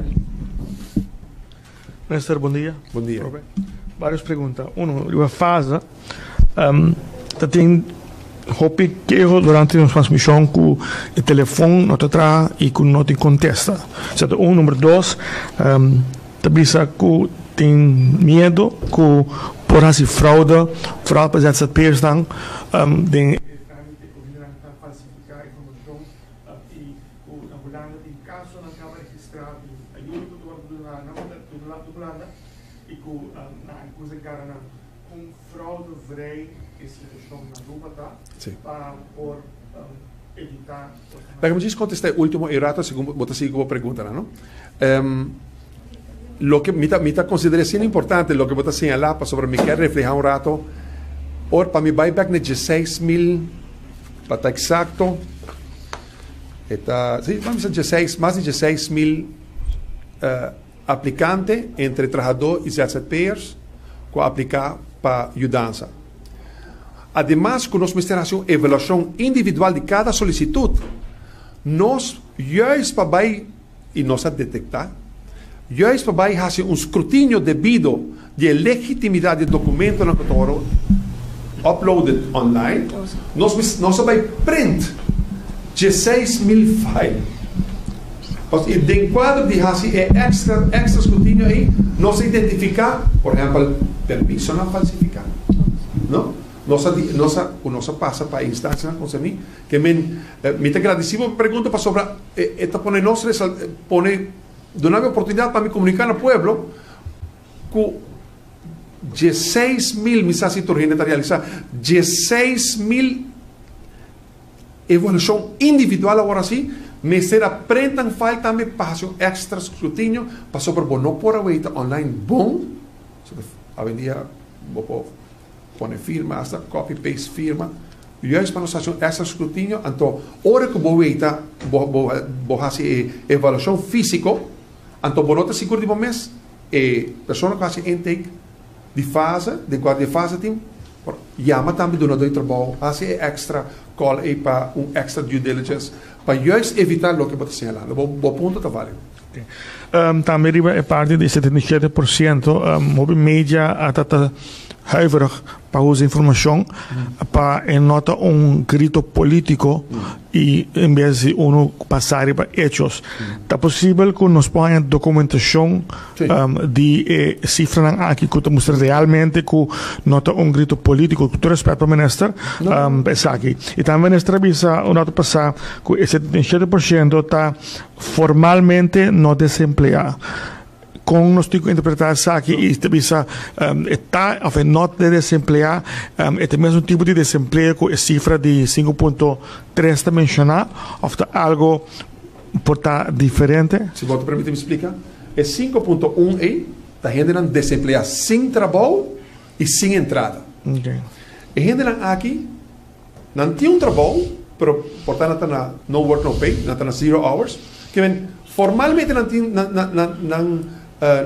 Minister, bon dia. Bon dia. Varios pregunta. Uno, riba fase, ta tin hopi keho durante nos transmision ku e telefon no ta traha i ku no tin kontesta. Esei ta un. Number dos, ta bisa ku tin miedo ku por hasi fraude, foral pa ZZP'ersnan den e trámite ku hendenan ta falsifiká informashon i ku na Hulanda tin kasonan kaba registrá di ayuda ku ta wòrdu duná na Hulanda i ku nan a kusa gara nan kon fraudevrij e situashon na Aruba ta pa por evitá Laga mi djis kontestá e último e rato segun bo ta sigui ku bo preguntanan no. Loke mi ta mi ta konsider'é asina importante loke bo ta señalá pasobra mi kier reflehá un rato or pa mi bai bèk na dieseis mil pa ta eksakto e ta si ban bisa dieseis mas di 16.000 aplikante entre trahadó i ZZP'ers ku a apliká pa yudansa. Ademas ku nos mester hasi un evaluashon individual di kada solisitut, nos juist pa bai i nos a detektá, juist pa bai hasi un skrutinio debido di e legitimidat di e dokumentonan ku ta wòrdu uploaded online, nos nos a bai print 16.000 file. Pas i den kuadro di hasi e èkstra èkstra skrutinio ei, nos a identifiká, por ehèmpel, permisonan falsifiká, no? Nos a di nos a ku nos a pasa pa e instansianan konserní. Ke men, mi ta gradisí bo pa e pregunta pasobra e e ta pone nos resal pone duna mi oportunidat pa mi komuniká na pueblo ku 16.000, mi sa si tur hende ta realisá, 16.000 evaluashon individual awor así, mester a prentan file tambe pa hasi un èkstra skrutinio pasobra bo no por a weita online bon, awendia bo por pone firma hasta copy paste firma, juist pa nos hasi un èkstra skrutinio, anto ora ku bo weita bo bo bo hasi e evaluashon físiko, anto bo no ta sigur di bo mes, e persona ku hasi intake. di fase, den kuadro di e fase tin por yama tambe dunadó di trabou, hasi e èkstra call ei pa un èkstra due diligence pa juist evitá loke bo ta señalando. Bo bo punto ta válido. Tambe riba e parti di 77%, hopi media a ta ta huiverig pa usa informacion pa e no ta un grito politico y en bes di uno basa riba hechos. Ta posibel cu nos por haña documentacion di e cifranan aki cu ta mustra realmente cu no ta un grito politico? Cu tur respet pa minister pa esaki. Y tambe minister a bisa un rato pasa cu e 77% ta formalmente no desemplea. Kon nos tin ku interpretá esaki i ta bisa e ta òf e no ta desempleá? E ta e mesun tipo di desempleo ku e sifra di 5.3 ta menshoná òf ta algo por ta diferente? Si bo ta permití mi splika, e 5.1 ei ta hendenan desempleá sin trabou i sin entrada. E hendenan aki Nan tin un trabou, pero por ta nan ta na no work no pay, nan ta na zero hours. Ke men formalmente nan tin nan nan nan nan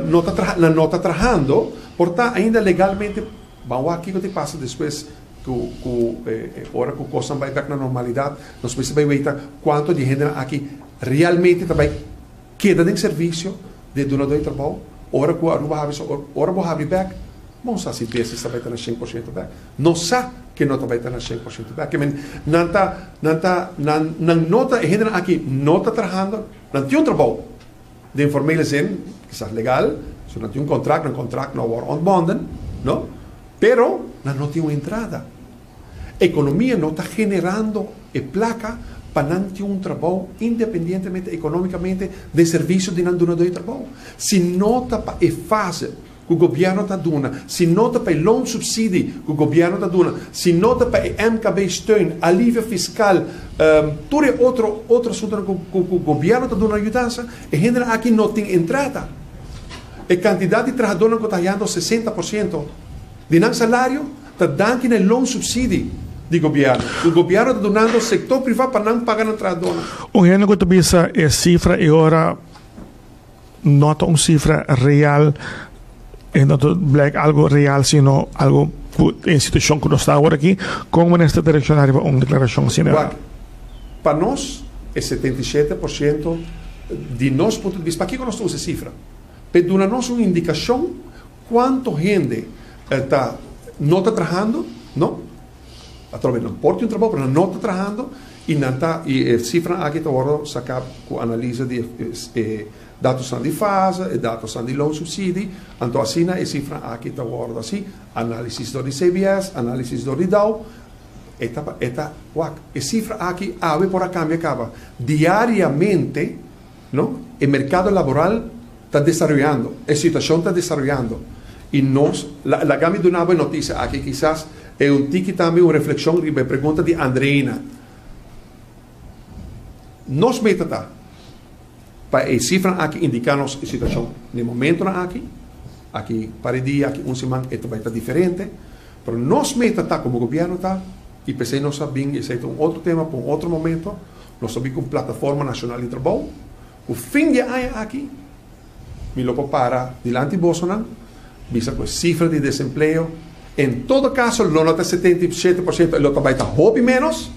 no ta traha nan no ta trahando, por ta ainda legalmente ban wak kiko tin pasa despues ku ku e ora ku kosnan bai bek na normalidat, nos mester bai weita kuantu di e hendenan aki realmente ta bai keda den servisio di e dunadó di trabou ora ku Aruba habri so ora bo habri bek, bon sa si business ta bai ta na 100% bek. Nos sa ke no ta bai ta na 100% bek. Ke men, nan ta, nan ta, nan, nan no ta, e hendenan aki no ta trahando, nan tin un trabou den formele zin, kisas legal, so nan tin un kontrakt, nan kontrakt no a wòrdu ontbonden, no, pero nan no tin un entrada. Ekonomia no ta generando e plaka pa nan tin un trabou independientemente ekonómikamente den servisio di nan dunadó di trabou. Si no ta pa e fase ku gobièrnu ta duna, si no ta pa e loonsubsidie ku gobièrnu ta duna, si no ta pa e MKB steun, alivio fiskal, tur e otro otro asuntunan ku ku gobièrnu ta duna yudansa, e hendenan aki no tin entrada. E kantidat di trahadónan ku ta hayando 60% di nan salario ta danki na e loonsubsidie di gobièrnu, ku gobièrnu ta dunando sektor privá pa nan paga nan trahadónan. Un hende ku ta bisa e sifra e ora No ta un cifra real, e no ta blijk algo real sino algo cu e situacion cu nos ta awor aki, con minister ta reacciona riba un declaracion asina? Wak, pa nos e 77% di nos punto di bista, pakico nos ta usa e cifra? P'e duna nos un indicacion cuanto hende ta no ta trahando, no? Atrobe nan por tin un trabou pero nan no ta trahando y nan ta y e cifranan aki ta wordo saca cu analisa di e datosnan di fase, e datosnan di loonsubsidie, anto asina e cifranan aki ta wordo haci, analisis dor di CBS, analisis dor di dao, e ta e ta wak e cifra aki awe por a cambia caba diariamente no e mercado laboral ta desaroyando, e situacion ta desaroyando y nos, laga mi duna bo e noticia aki, kisas e un tiki tambe un reflexion riba e pregunta di Andreina. Nos meta ta pa e cifranan aki indica nos e situacion n'e momentonan aki, aki par e dia, aki un siman e ta bay ta diferente, pero nos meta ta como gobierno ta, y p'esey nos a bin, esey ta un otro tema pa un otro momento, nos a bin cu un plataforma nacional di trabou, Ku fin di e aña aki, mi lo por para dilanti bosonan, bisa ku e sifra di desempleo en todo kaso lo no ta 77%, e lo ta bai ta hopi ménos,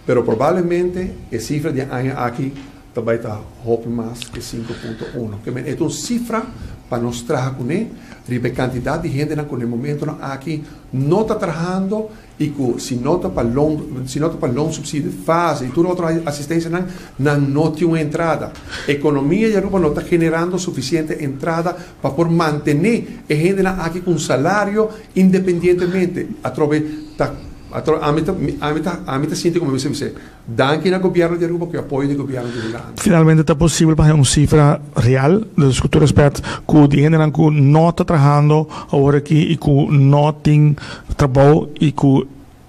pero probablemente e sifra di e aña aki ta bai ta hopi mas ke 5.1. Ke men e ta un sifra pa nos traha kuné riba e kantidat di hendenan ku na e momentonan aki no ta trahando i ku si no ta pa loon, si no ta pa loonsubsidie, fase i tur otro asistensianan, nan no tin un entrada. Ekonomia di Aruba no ta generando sufisiente entrada pa por mantené e hendenan aki ku un salario independientemente. Atrobe ta, atrobe ami ta, ami ta, ami ta sinti komo mi mester bis'é, Danki na Gobierno di Aruba ku e apoyo di Gobierno di Hulanda. Finalmente ta posibel pa haña un sifra real, dus ku tur respet, ku di hendenan ku no ta trahando awor aki i ku no tin trabou i ku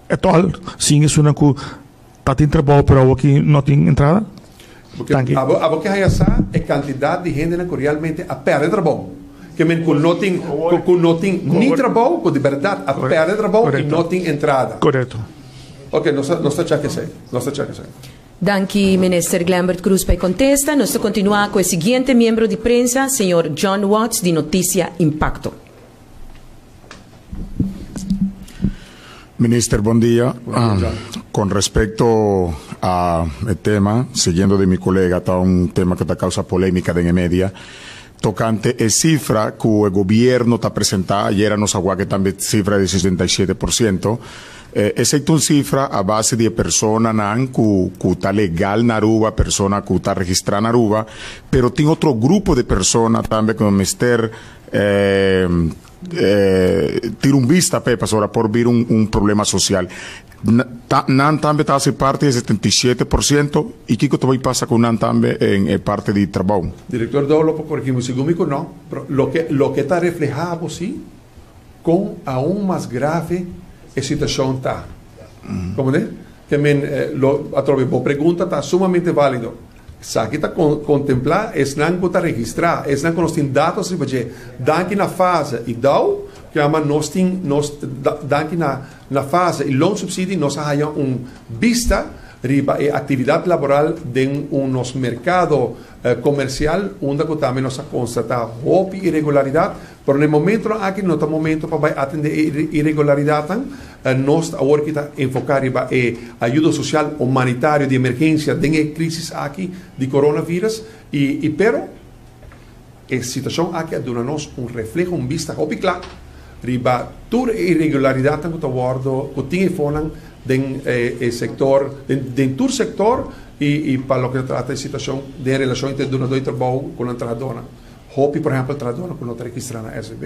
at all sin esunnan ku ta tin trabou pero awor aki no tin entrada? Danki. Abo abo ke haña sa e kantidat di hendenan ku realmente a pèrdè trabou. Ke men ku no tin ku no tin ni trabou, ku di bèrdat a pèrdè trabou i no tin entrada. Korekto. Ok, nos ta, nos ta check esei. Nos ta check esei. Danki Minister Glenbert Croes pa e kontesta. Nos ta kontinuá ku e siguiente miembro di prensa, señor John Watts di Noticia Impacto. Minister, bon dia. Con respecto a e tema, siguiendo di mi colega, ta un tema cu ta causa polemica den e media, tocante e cifra cu e gobierno ta presenta, ayera nos a wak tambe cifra di 67%, esey ta un cifra a base di e personanan cu ta legal na Aruba, persona cu ta registra na Aruba, pero tin otro grupo di persona tambe cu mester tira un bista p'e, pasobra por bira un problema social. Nan tambe ta haci parti di e 77% y kico ta bay pasa cu nan tambe en e parti di trabou? Director Dolo por corrigi mi segun mi cu no, pero loke ta refleha bo si con aun mas grave e situacion ta. Comprende? Ke men lo atrobe bo pregunta ta sumamente valido. Esaki ta kontemplá esnan ku ta registrá, esnan ku nos tin datos riba dje. Danki na fase i dou, ku yama nos tin nos danki na na fase i loonsubsidie nos a haña un bista riba e aktividat laboral den un nos merkado komersial unda ku tambe nos a konstatá hopi iregularidat. Pero na e momentonan aki no ta momento pa bai atendé e iregularidatnan. Nos ta awor ki ta enfoká riba e ayudo sosial humanitario di emergensia den e krisis aki di coronavirus i i pero e situashon aki a duna nos un refleho, un bista hopi kla riba tur e iregularidatnan ku ta wòrdu ku tin efonan den e sektor den den tur sektor i i pa loke ta trata e situashon den relashon entre dunadó di trabou ku nan trahadónan. Hopi por ehèmpel trahadónan ku no ta registrá na SVB.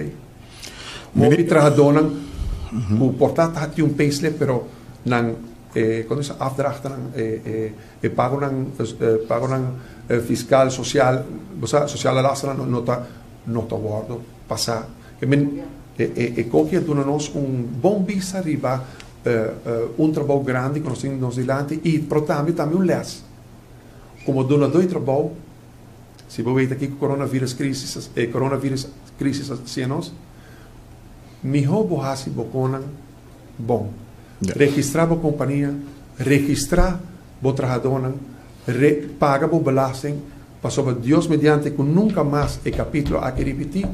Hopi trahadónan ku por ta ta tin un payslip pero nan e kono bisa afdrachtnan e e pagonan pagonan fiskal sosial bo sa sosiale lasternan no ta no ta wòrdu pasá. E men e e e koki a duna nos un bon bista riba un trabou grandi ku nos tin nos dilanti i pero tambe tambe un lès komo dunadó di trabou. Si bo weta kiko coronavirus crisis e coronavirus crisis a hacia nos, miho bo haci bo conan bon. Registra bo compania, registra bo trahadonan, re paga bo belasting, pasobra Dios mediante cu nunca mas e capitulo aki ripiti,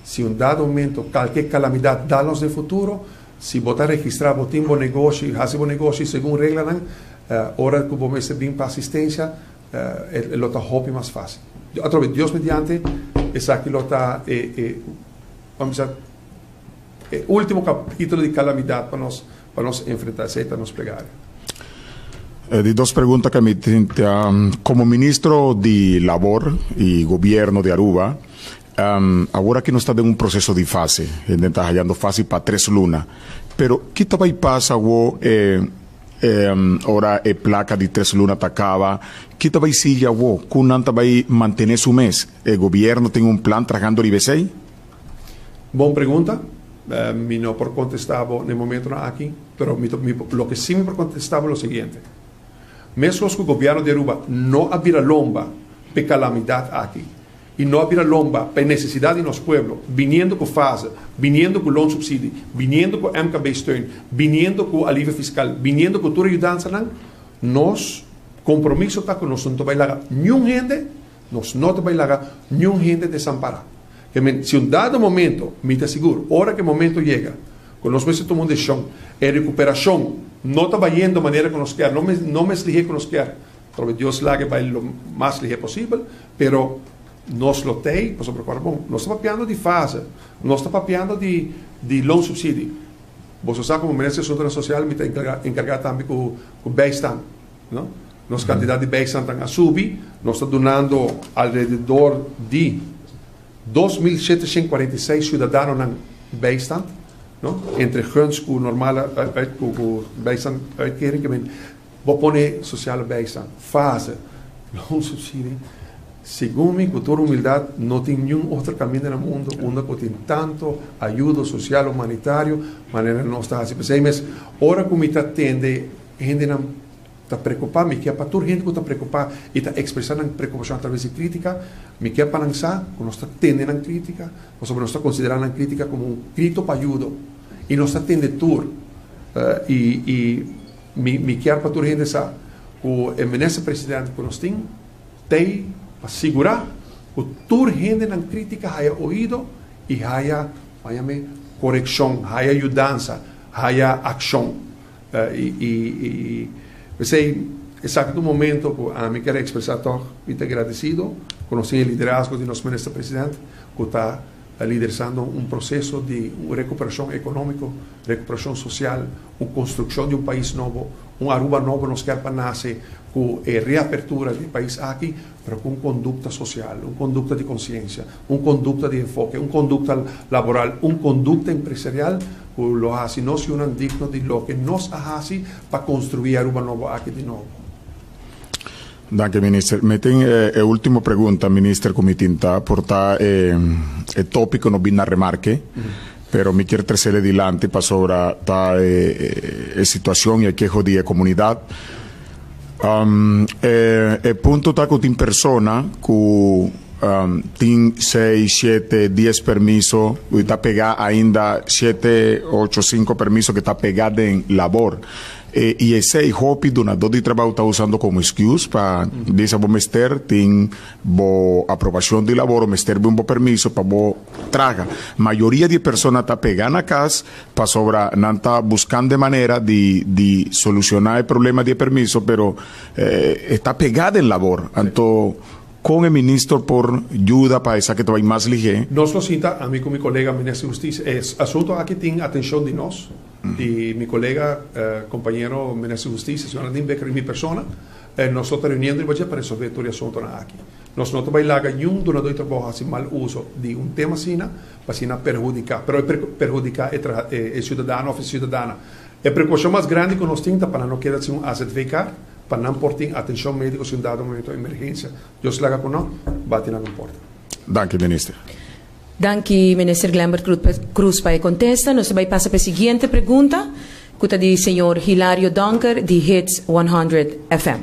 si un dado momento calke calamidad dal nos den futuro, si bo ta registra, bo tin bo negoshi, haci bo negoshi segun reglanan, ora cu bo mester bin pa asistencia, E lo ta hopi mas fácil. Atrobe, Dios mediante, esaki lo ta e, e, ban bisa, e último capítulo di calamidad pa nos, pa nos enfrentá. Esei ta nos plegaria. E di dos pregunta ku mi tin ta, komo ministro di Labor i Gobierno di Aruba, awor aki nos ta den un proseso di fase, hende ta hayando fase pa tres luna, pero ki ta bai pasa awor e Ora e plaka di tres luna ta kaba, ki ta bai sigui awo? Ku nan ta bai mantene su mes? E gobierno tin un plan trahando riba esei? Bon pregunta. Mi no por kontestá bo na e momentonan aki, pero mi ta, mi, loke sí mi por kontestá bo lo siguiente. Meskos ku gobierno di Aruba no a bira lomba p'e kalamidat aki, i no a bira lomba pa e nesesidat di nos pueblo, biniendo ku fase, biniendo ku loonsubsidie, biniendo ku MKB-steun, biniendo ku alivio fiskal, biniendo ku tur e yudansanan, nos kompromiso ta ku nos no ta bai laga niun hende, nos no ta bai laga niun hende desampará. Ke men, si un dado momento, mi ta sigur, ora ku e momento yega, ku nos mester tuma un desishon, e rekuperashon no ta bayendo manera ku nos kier, no no mes lihé ku nos kier, Probe Dios laga e bai lo mas lihé posibel, pero nos lo tei, pasobra kòrda bon, nos ta papiando di fase, nos ta papiando di di loonsubsidie. Boso sa komo Minister di Asuntonan Sosial mi ta enkargá tambe ku ku bijstand, no? Nos kantidat di bijstandnan a subi, nos ta dunando alrededor di 2746 siudadanonan bijstand, no? Entre guns ku normale uit ku ku bijstand uitkering, ke men Bo pone sociale bijstand, fase, loonsubsidie. Segun mi, cu tur humildad, no tin niun otro caminda na mundo unda cu tin tanto ayudo social humanitario manera nos ta haci. P'esey mes, ora cu mi ta tende hendenan ta preocupa, mi kier pa tur hende cu ta preocupa y ta expresa nan preocupacion a traves di critica, mi kier pa nan sa cu nos ta tende nan critica, pasobra nos ta considera nan critica como un grito pa ayudo y nos ta tende tur y y. Mi mi kier pa tur hende sa ku e minister president ku nos tin t'ei pa sigurá ku tur hendenan krítika haya oido i haya, bayame, korekshon, haya yudansa, haya akshon. I i i p'esei esaki ta un momento ku ami kier ekspresá tòg mi ta gradesido ku nos tin e liderazgo di nos Minister President ku ta liderisando un proseso di un rekuperashon ekonómiko, rekuperashon sosial, un konstrukshon di un pais nobo, un Aruba nobo nos kier pa nase ku e reapertura di e pais aki, pero ku un kondukta sosial, un kondukta di konsiensia, un kondukta di enfoke, un kondukta laboral, un kondukta empresarial ku lo hasi nos yunan digno di loke nos a hasi pa konstruí Aruba nobo aki di nobo. Danki minister. Mi tin e ultimo pregunta minister ku mi tin ta por ta e e topiko no bin na remarke pero mi kier tresele dilanti pasobra ta e e situacion y e keho di e comunidad. E e punto ta ku tin persona ku tin seis, shete, dies permiso y ta pega ainda shete, ocho, cinco permiso ke ta pega den labor. E i esei hopi dunadó di trabou ta usando komo excuse pa bisa bo mester tin bo aprobashon di labor o mester bin bo permiso pa bo traha. Mayoria di e persona ta pega na kas pasobra nan ta buskando e manera di di solushoná e problema di e permiso pero e ta pega den labor. Anto kon e minister por yuda pa esaki ta bai mas lihé? Nos lo sinta, ami ku mi kolega minister di hustisia, e asunto aki tin atenshon di nos. Di mi colega, compañero Minister di Husticia, señor Nadine Becker y mi persona, nos lo ta reuniendo riba dje pa resolve tur e asuntonan aki. Nos no ta bay laga niun dunador di trabou haci mal uso di un tema asina pa asina perhudica, pero e perhudica e traha, e ciudadano of e ciudadana. E preocupacion mas grandi cu nos tin ta pa nan no keda sin un AZV card, pa nan por tin atencion medico si un dado momento emergencia Dios laga cu no, bati nan un porta. Danki Minister. Danki Minister Glenbert Cruz pa e kontesta. Nos ta bai pasa pa e siguiente pregunta ku ta di señor Hilario Donker di Hits 100 FM.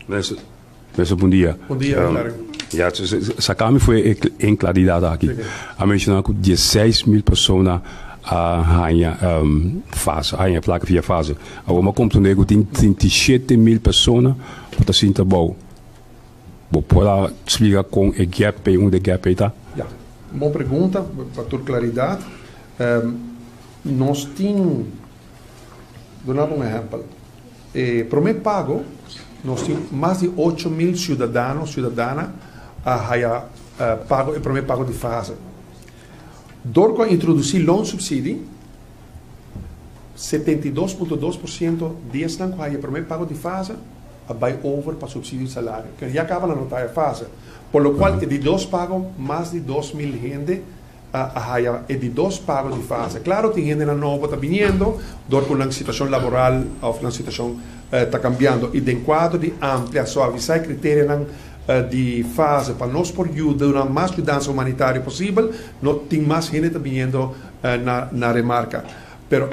Minister, bon dia. Bon dia, Hilario. Ya, saka mi for e inklaridat aki. A menshoná ku diesseis mil persona a haña fase, a haña plaka via fase. Awor mi a komprendé ku tin 37 mil persona ku ta sin trabou. Bo por a splika kon e gap ei, unda e gap ei ta? Ya, bon pregunta, pa tur klaridat. Nos tin, duna bo un ehèmpel, e promé pago nos tin mas di 8000 siudadano, siudadana a haya pago, e promé pago di fase. Dor ku a introdusí loonsubsidie, 72.2% di esnan ku haya e promé pago di fase a bai over pa subsidio di salario. Ken ya caba nan no ta e fase. Por lo cual e di dos pago mas di 2000 hende a haya e di dos pago di fase. Claro tin hendenan nobo ta biniendo dor cu nan situacion laboral of nan situacion ta cambiando y den cuadro di amplia suavisa e criterianan di fase pa nos por yuda duna mas yudansa humanitario posibel no tin mas hende ta biniendo na na remarca. Pero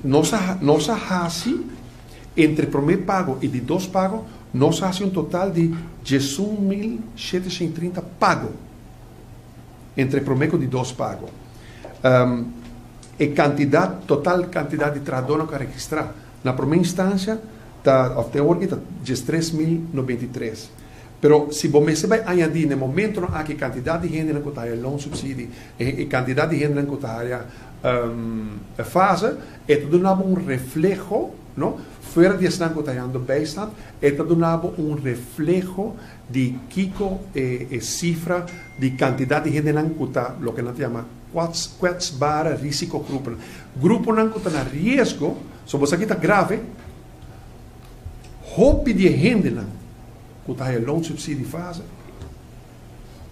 nos a nos a haci. Entre promé pago i di dos pago, nos a hasi un total di 11.730 pago. Entre promé ku di dos pago. E kantidat, total kantidat di trahadónan ku a registrá na promé instansia ta, òf te awor aki ta 13.093. Pero si bo mester bai añadí na e momentonan aki kantidat di hendenan ku ta haya loonsubsidie, e kantidat di hendenan ku ta haya fase, e ta duna bo un refleho, no? Fuera di esnan ku ta hayando bijstand, e ta duna bo un refleho di kiko e e sifra di kantidat di hendenan ku ta loke nan ta yama kwetsbare risicogroepen. Gruponan ku ta na riesgo, so bo sa ki ta grave, hopi di e hendenan ku ta haya loonsubsidie fase,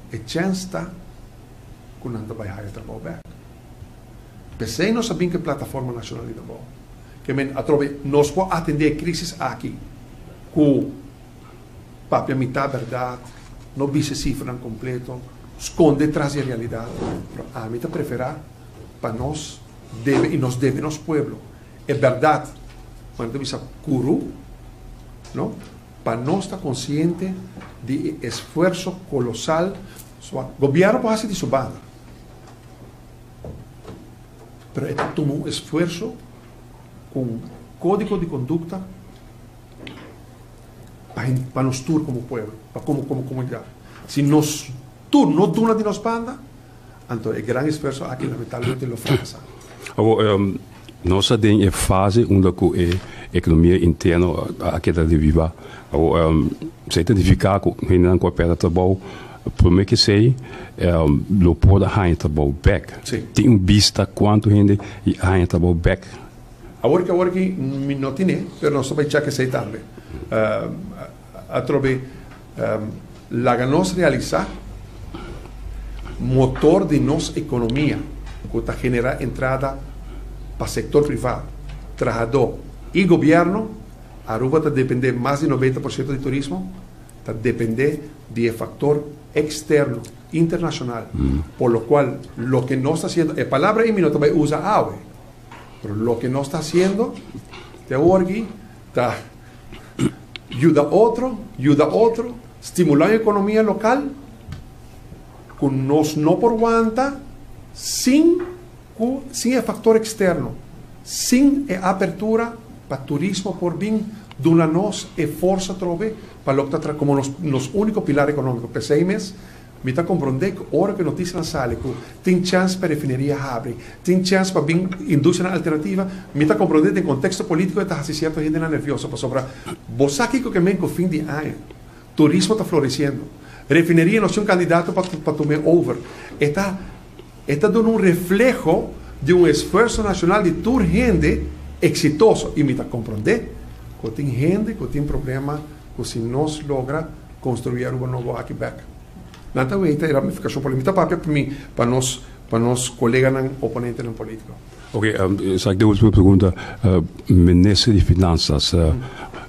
e chèns ta ku nan ta bai haya trabou bèk. P'esei nos a bin ku e Plataforma Nashonal di Trabou. Ke men atrobe nos por atendé e krísis aki ku papia mitá bèrdat, no bisa e sifranan kompleto, skonde tras di e realidat. Pero ami ta preferá pa nos debe i nos debe nos pueblo e bèrdat, manera ta bisa kuru, no? Pa nos ta konsiente di e esfuerso kolosal Gobièrnu por hasi di su banda. Pero e ta tuma un esfuerso ku un kódigo di kondukta pa pa nos tur komo pueblo, pa komo komo komunidat. Si nos tur no duna di nos banda, Anto e gran esfuerso aki lamentablemente lo fracasa. Awor, nos ta den e fase unda cu e economia interno a keda reviva. Awor, esey ta nifica cu hendenan cu a perde trabou, prome cu esey lo por a haña trabou bek. Tin un bista cuanto hende a haña trabou bek? Awor ki awor ki mi no tine, pero nos ta bay check esey tambe. Atrobe laga nos realisa motor di nos economia cu ta genera entrada pa sector priva, trahador y gobierno. Aruba ta depende mas di 90% di turismo, ta depende di e factor externo, internacional, por lo cual loke nos ta haciendo, e palabra ey mi no ta bay usa awe, pero loke nos ta haciendo te awor aki ta yuda otro, yuda otro, stimula un economia local cu nos no por wanta sin cu sin e factor externo, sin e apertura pa turismo por bin duna nos e forsa atrobe pa loke ta tra como nos nos unico pilar economico. P'esey mes Mi ta komprondé ku ora ku e notisianan sali ku tin chèns pa e refineria habri, tin chèns pa bin industrianan alternativa, mi ta komprondé den konteksto polítiko e ta hasi sierto hendenan nervioso pasobra bo sa kiko ke men ku fin di aña turismo ta floresiendo, refineria no si un kandidato pa pa tum'é over. E ta e ta duna un refleho di un esfuerso nashonal di tur hende eksitoso i mi ta komprondé ku tin hende ku tin problema ku si nos logra Construi Aruba nobo aki bek. Nan ta weita e ramificacion político. Mi ta papia pa mi, pa nos, pa nos coleganan oponentenan político. Ok, esaki ta e ultimo pregunta. Minister di Finanzas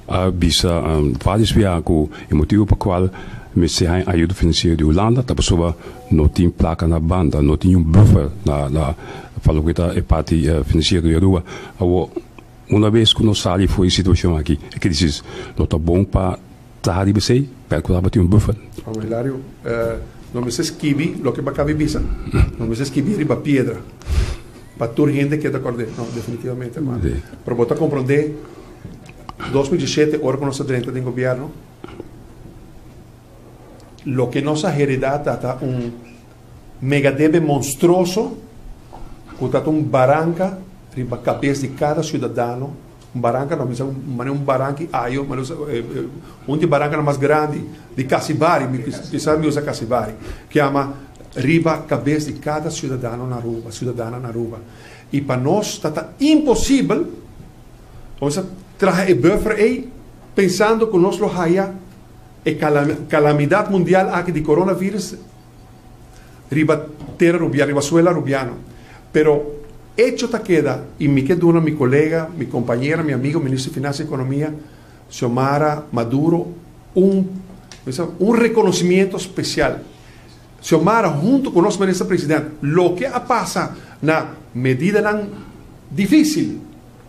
a bisa varios bia cu e motibo pa cual mester haña ayudo financiero di Hulanda ta pasobra no tin placa na banda, no tin un buffer na na pa loke ta e parti financiero di Aruba. Awor, una bes cu nos sali for e situacion aki, e crisis, lo ta bon pa Traha riba esei, pero ku tabatin un buffer. Juan Hilario, No mester skibi loke bo a kabi bisa. No mester skibi riba piedra pa tur hende keda kord'é. No, definitivamente, hermano. Pero bo ta komprondé, 2017, ora ku nos a drenta den gobièrnu, loke nos a heredá ta un mega debe monstruoso ku ta un baranka riba kabes di kada siudadano. Un baranka no bisa manera un baranki ayo, un di barankanan mas grandi di Casibari, mi kisa mi usa Casibari, ke ama riba kabes di kada siudadano na Aruba, siudadana na Aruba. I pa nos ta ta imposibel pa nos a traha e buffer ei pensando ku nos lo haya e kalamidat mundial aki di coronavirus riba tera rubiano, riba suela rubiano. Pero hecho ta keda y mi ke duna mi colega, mi compañera, mi amigo Ministro di Finansa y Economia, Xiomara Maduro un un reconocimiento special. Xiomara hunto cu nos Minister President loke a pasa na medidanan dificil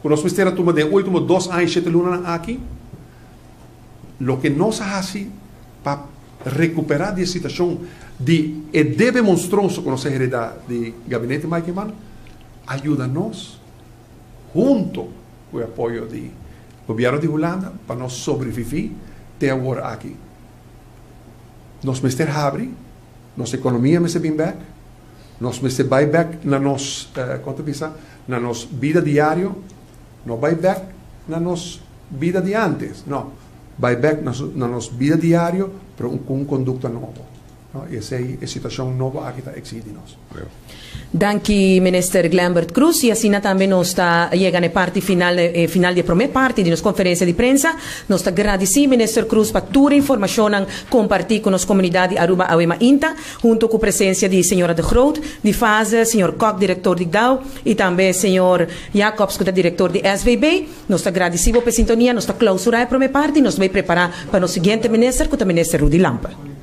cu nos mester a tuma den e ultimo dos aña y shete lunanan aki, loke nos a haci pa Recuperá di e situacion di e debe monstroso cu nos a hereda di Gabinete Mike Eman a yuda nos hunto cu e apoyo di Gobierno di Hulanda pa nos sobrevivi te awor aki. Nos mester habri, nos economia mester bin bek, nos mester bay bek na nos, con ta bisa, na nos bida diario, no bay bek na nos bida di antes, no. Bai bek na nos bida diario, pero ku un kondukta nobo. I esei e situashon nobo aki ta eksigi di nos. Danki Minister Glenbert Croes y asina tambe nos ta yega na e parti final, e final di e prome parti di nos conferencia di prensa. Nos ta gradici Minister Croes pa tur e informacionnan comparti cu nos comunidad di Aruba awe mainta, hunto cu presencia di Señora de Groot di Fase, Señor Kok director di dao y tambe Señor Jacobs cu ta director di SVB. Nos ta gradisí bo p'e sintonia. Nos ta klausurá e promé parti i nos ta bai prepará pa nos siguiente minister ku ta Minister Rudy Lampe.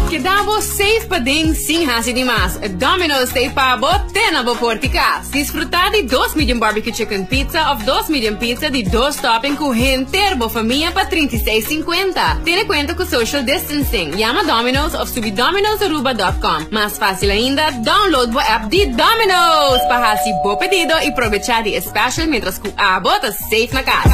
Keda bo safe paden sin hasi di mas. Domino's ta pa bo te na bo port'i cas. Disfruta di dos medium barbecue chicken pizza of dos medium pizza di dos topping cu henter bo famia pa 36,50. Tene cuenta cu social distancing. Yama Domino's of subi dominosaruba.com. Mas facil ainda, download bo app di Domino's pa hasi bo pedido y probecha di e special mientras cu abo ta safe na cas.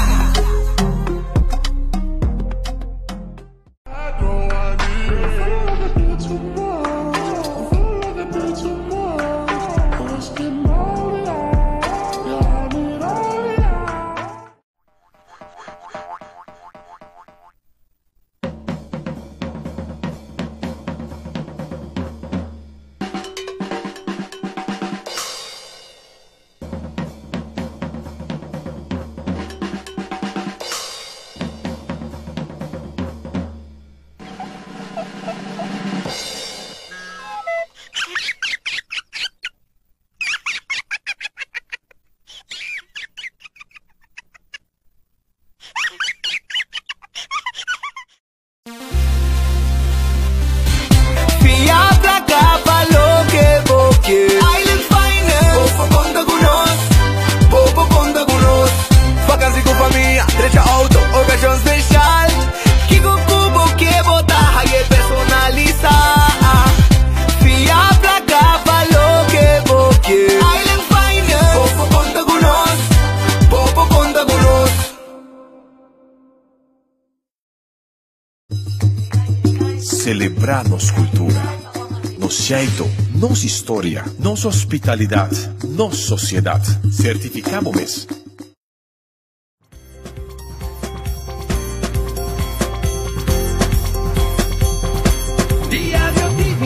Fia placa pa loke bo kier. Island Finance. Bo por conta cu nos. Bo por conta cu nos. Vakantie cu famia, drecha auto, ocasion special. Kico cu bo kier bo ta haye personalisa. Fia placa pa loke bo kier. Island Finance. Bo por conta cu nos. Bo por conta cu nos. Selebrá nos kultura, nos jeito, nos historia, nos hospitalidat, nos sosiedat. Sertifiká bo mes. Diario TV.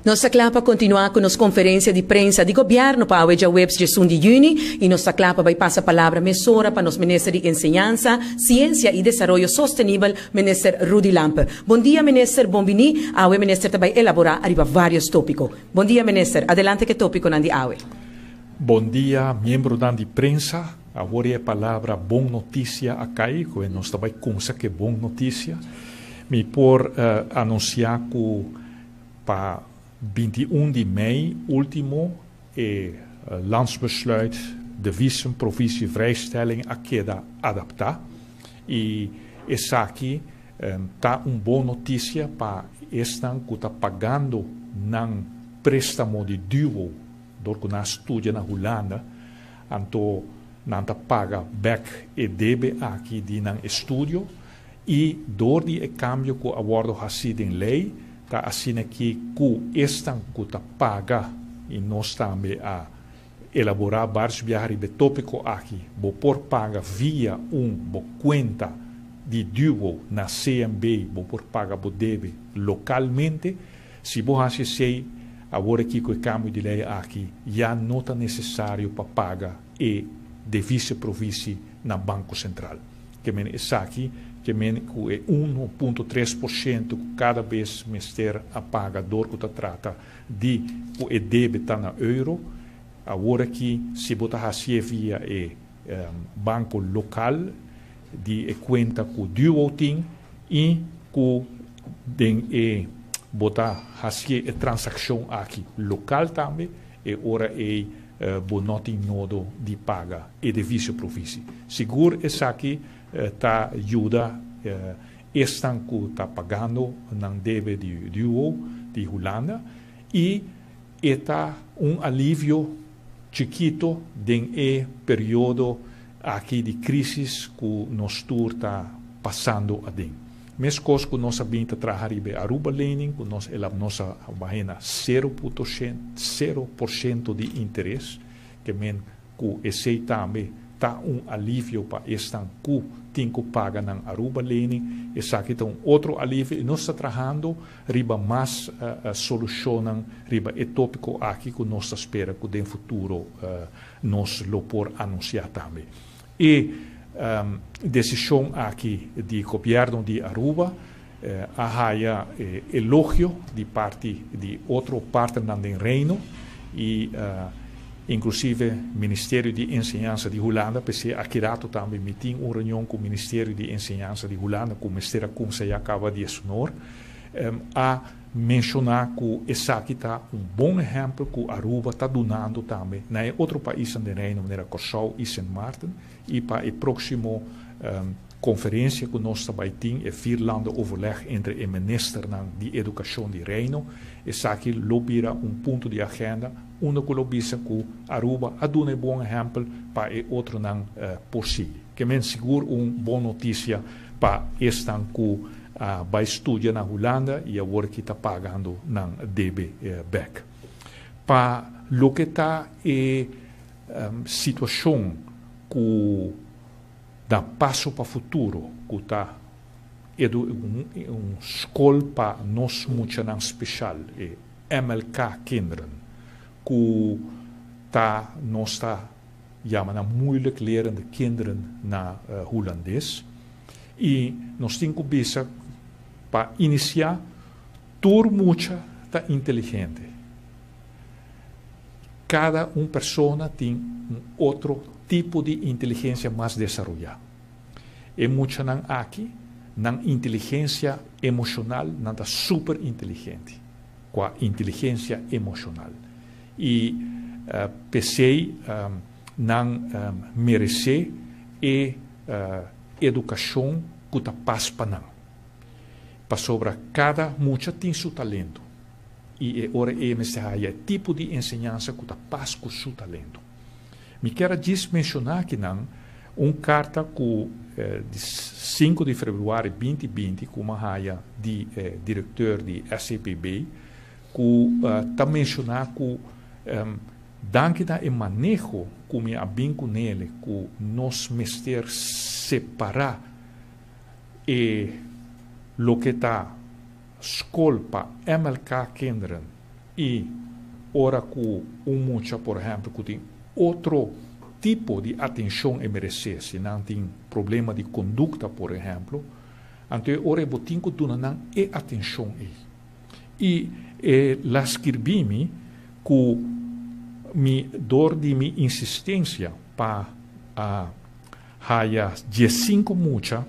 Nos ta kla pa kontinuá ku nos konferensia di prensa di gobièrnu pa awe djaweps djesun di yüni i nos ta kla pa bai pasa palabra mesora pa nos Minister di Enseñansa, Siensia i Desaroyo Sostenibel, Minister Rudy Lampe. Bon dia Minister, bon biní. Awe Minister ta bai elaborá ariba vários tópiko. Bon dia Minister, adelante ku e tópikonan di awe. Bon dia miembronan di prensa, awor e palabra bon notisia a kai ku nos ta bai kumsa ku e bon notisia. Mi por anunsiá ku. Pa 21 di mei último e Landsbesluit Deviezenprovisievrijstelling a keda adaptá i esaki ta un bon notisia pa esnan ku ta pagando nan préstamo di duo dor ku nan a studia na Hulanda, anto nan ta paga bèk e debe aki di nan estudio i dor di e kambio ku a wòrdu hasí den lei ta asina ki ku esnan ku ta paga i nos tambe a elaborá bários biaha riba e tópiko aki, bo por paga via un bo kuenta di duo na CMB, bo por paga bo debe lokalmente. Si bo hasi esei, awor aki ku e kambio di lei aki ya no ta nesesario pa paga e devise provisi na Banko Sentral. Ke men esaki ke men ku e 1.3% ku kada bes mester a paga dor ku ta trata di ku e debe ta na euro, awor aki si bo ta hasié via e banko lokal di e kuenta ku Duo tin i ku den e bo ta hasié e transakshon aki lokal tambe, e ora ei bo no tin nodo di paga e devisio provisi. Sigur esaki ta yuda esnan ku ta pagando nan debe di Duo di Hulanda i e ta un alivio chikito den e periodo aki di crisis cu nos tur ta pasando aden. Mescos cu nos a bin ta traha riba e Aruba lening cu nos el a nos a bahe na cero punto cero por ciento di interes, ke men Ku esei tambe ta un alivio pa esnan ku tin ku paga nan Aruba lening. Esaki ta un otro alivio i nos ta trahando riba mas solushonnan riba e topiko aki ku nos ta spera ku den futuro nos lo por anunsiá tambe. E desishon aki di gobièrnu di Aruba a haya elogio di parti di otro partnernan den Reino i inclusive Ministerio di Enseñansa di Hulanda. P'esei aki rato tambe mi tin un reunion cu Ministerio di Enseñansa di Hulanda cu mester a cuminsa ya caba di esnor. A menciona cu esaki ta un bon ehempel cu Aruba ta dunando tambe na e otro paisnan den Reino manera Corsou y Sint Maarten y pa e proximo Konferensia ku nos ta bai tin e vierlandenoverleg entre e ministernan di edukashon di Reino. Esaki lo bira un punto di agenda unda ku lo bisa ku Aruba a duna e bon ehèmpel pa e otronan por sigui. Ke men sigur un bon notisia pa esnan ku a bai studia na Hulanda i awor ki ta pagando nan debe bèk. Pa loke ta e situashon ku. Da paso pa futuro ku ta edu un skol pa nos muchanan speshal, e MLK kinderen, ku ta nos ta yama nan moeilijk lerende kinderen na Hulandes. I nos tin ku bisa pa inisiá tur mucha ta inteligente. Kada un persona tin un otro tipo di inteligensia mas desaroyá. E muchanan aki, nan inteligensia emoshonal, nan ta super inteligente kua inteligensia emoshonal. I p'esei nan meresé e edukashon ku ta pas pa nan. Pasobra kada mucha tin su talento. I e ora ei mester haya e tipo di enseñansa ku ta pas ku su talento. Mi kier a djis menshoná akinan un karta ku di sinku di februari 2020 ku mi a haya di e direkteur di SCPB ku ta menshoná ku danki na e maneho ku mi a bin ku nele ku nos mester separá e loke ta Skol pa MLK kinderen i ora ku un mucha por ehèmpel ku tin otro tipo di atenshon e meresé, si nan tin problema di kondukta por ehèmpel, anto e ora ei bo tin ku duna nan e atenshon ei. I e la skirbi mi ku mi dor di mi insistensia pa a haya 15 mucha,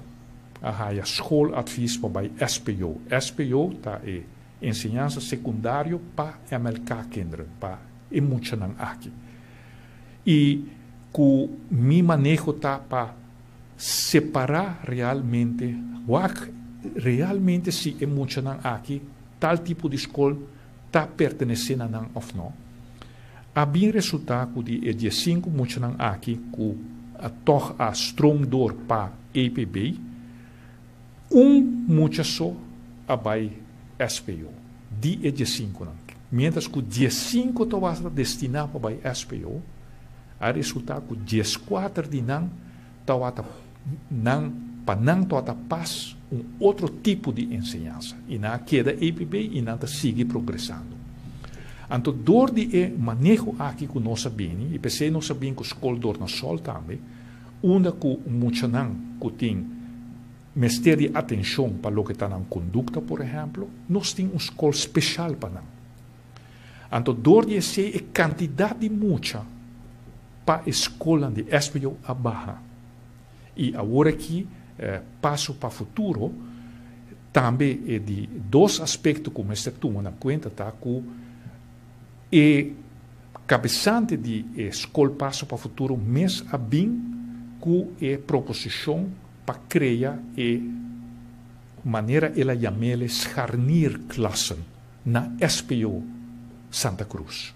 a haya schooladvies pa bai SPO. SPO ta e Enseñansa sekundario pa MLK kinderen, pa e muchanan aki. I ku mi maneho ta pa separá realmente, wak realmente si e muchanan aki tal tipo di skol ta pertenesé na nan òf no. A bin resultá ku di e diesinku muchanan aki ku a tòg a stroom door pa EPB, Un mucha so a bai SPO, di e diesinkunan. Miéntras ku diesinku tabata destiná pa bai SPO, a resultá ku dieskuater di nan tabata nan pa nan tabata pas un otro tipo di enseñansa i nan a keda EPB i nan ta sigui progresando. Anto dor di e maneho aki ku nos a bini, i p'esei nos a bini ku Skol Dornasol tambe, Unda ku muchanan ku tin mester di atenshon pa loke ta nan kondukta, por ehèmpel, nos tin un skol speshal pa nan. Anto dor di esei e kantidat di mucha pa e skolnan di SBO a baha. I awor aki Paso pa Futuro tambe e di dos aspekto ku mester tuma na kuenta ta ku E kabesante di e Skol Paso pa Futuro mes a bin ku e proposishon pa krea e manera el a yam'ele scharnierklassen na SPO Santa Cruz.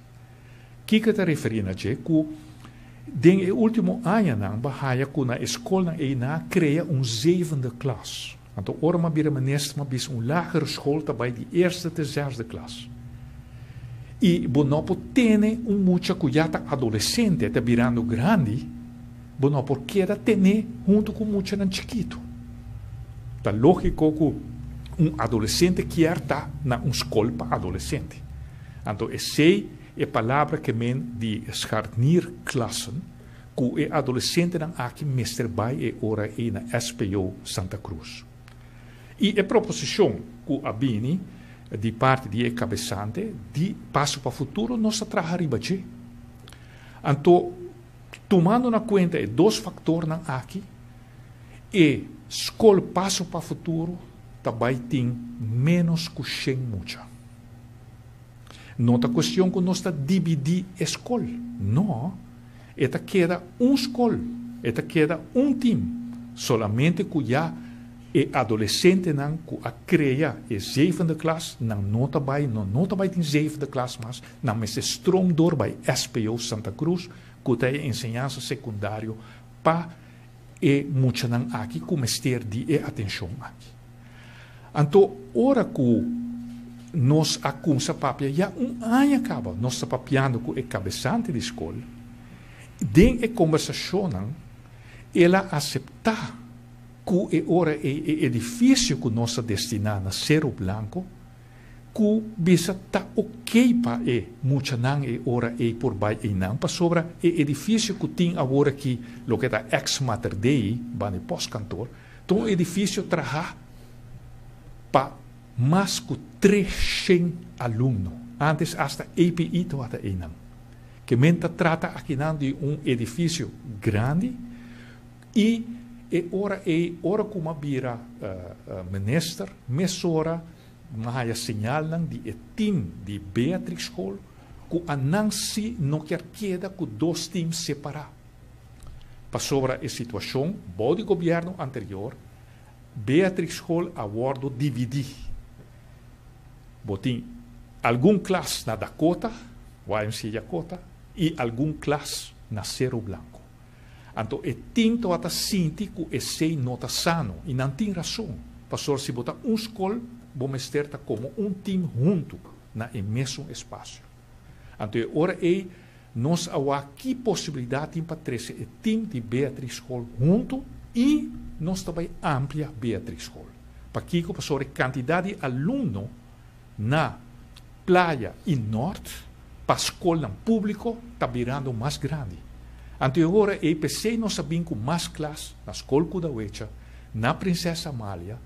Kiko e ta referí na dje? Ku den e último añanan bo a haya ku na e skolnan ei nan a krea un zevende klas. Anto ora m'a bira minister m'a bisa un lagere school ta bai di eerste te zesde klas. I bo no por tene un mucha ku ya ta adolesente, ta birando grandi, bo no por keda tene huntu ku muchanan chikitu. Ta lógiko ku un adolesente kier ta na un skol pa adolesente. Anto esei e palabra ke men di scharnierklassen. Ku e adolesentenan aki mester bai e ora ei na SPO Santa Cruz. I e proposishon ku a bini di parti di e kabesante di Paso pa Futuro nos ta traha riba dje. Anto tumando na kuenta e dos faktornan aki e skol Paso pa Futuro ta bai tin ménos ku shen mucha. No ta kuestion ku nos ta dividí e skol. No, e ta keda un skol, e ta keda un tim, solamente ku ya e adolesentenan ku a krea e zevende klas, nan no ta bai, no no ta bai tin zevende klas mas, nan mester stroom door bai SPO Santa Cruz, ku ta e enseñansa sekundario pa e muchanan aki ku mester di e atenshon aki. Anto ora ku nos a kumsa papia, ya un aña kaba nos ta papiando ku e kabesante di skol, den e kombersashonnan el a aseptá ku e ora ei e edifisio ku nos ta destiná na Cerro Blanco, ku bisa ta okey pa e muchanan e ora ei por bai einan, pasobra e edifisio ku tin awor aki, loke ta ex Mater Dei, banda e postkantoor, Ta un edifisio trahá pa mas ku treshen alumno. Ántes asta API tabata einan. Ke men ta trata akinan di un edifisio grandi i e ora ei, ora ku m'a bira minister, mesora m'a haya señalnan di e tim di Beatrixschool ku anan si no kier keda ku dos tim separá. Pasobra e situashon bou di gobièrnu anterior, Beatrixschool a wòrdu dividí. Bo tin algun klas na Dakota, YMCA Dakota, i algun klas na Cerro Blanco. Anto e tim tabata sinti ku esei no ta sano i nan tin rason, pasobra si bo ta un skol bo mester ta komo un tim huntu na e mesun espasio. Anto e ora ei Nos a wak ki posibilidat tin pa trese e tim di Beatrix School huntu i nos ta bai amplia Beatrix School. Pakiko? Pasobra e kantidat di alumno na Playa i Nort pa skolnan públiko ta birando mas grandi. Anto e ora ei p'esei nos a bin ku mas klas na Skol Kudawecha, na Prinses Amalia,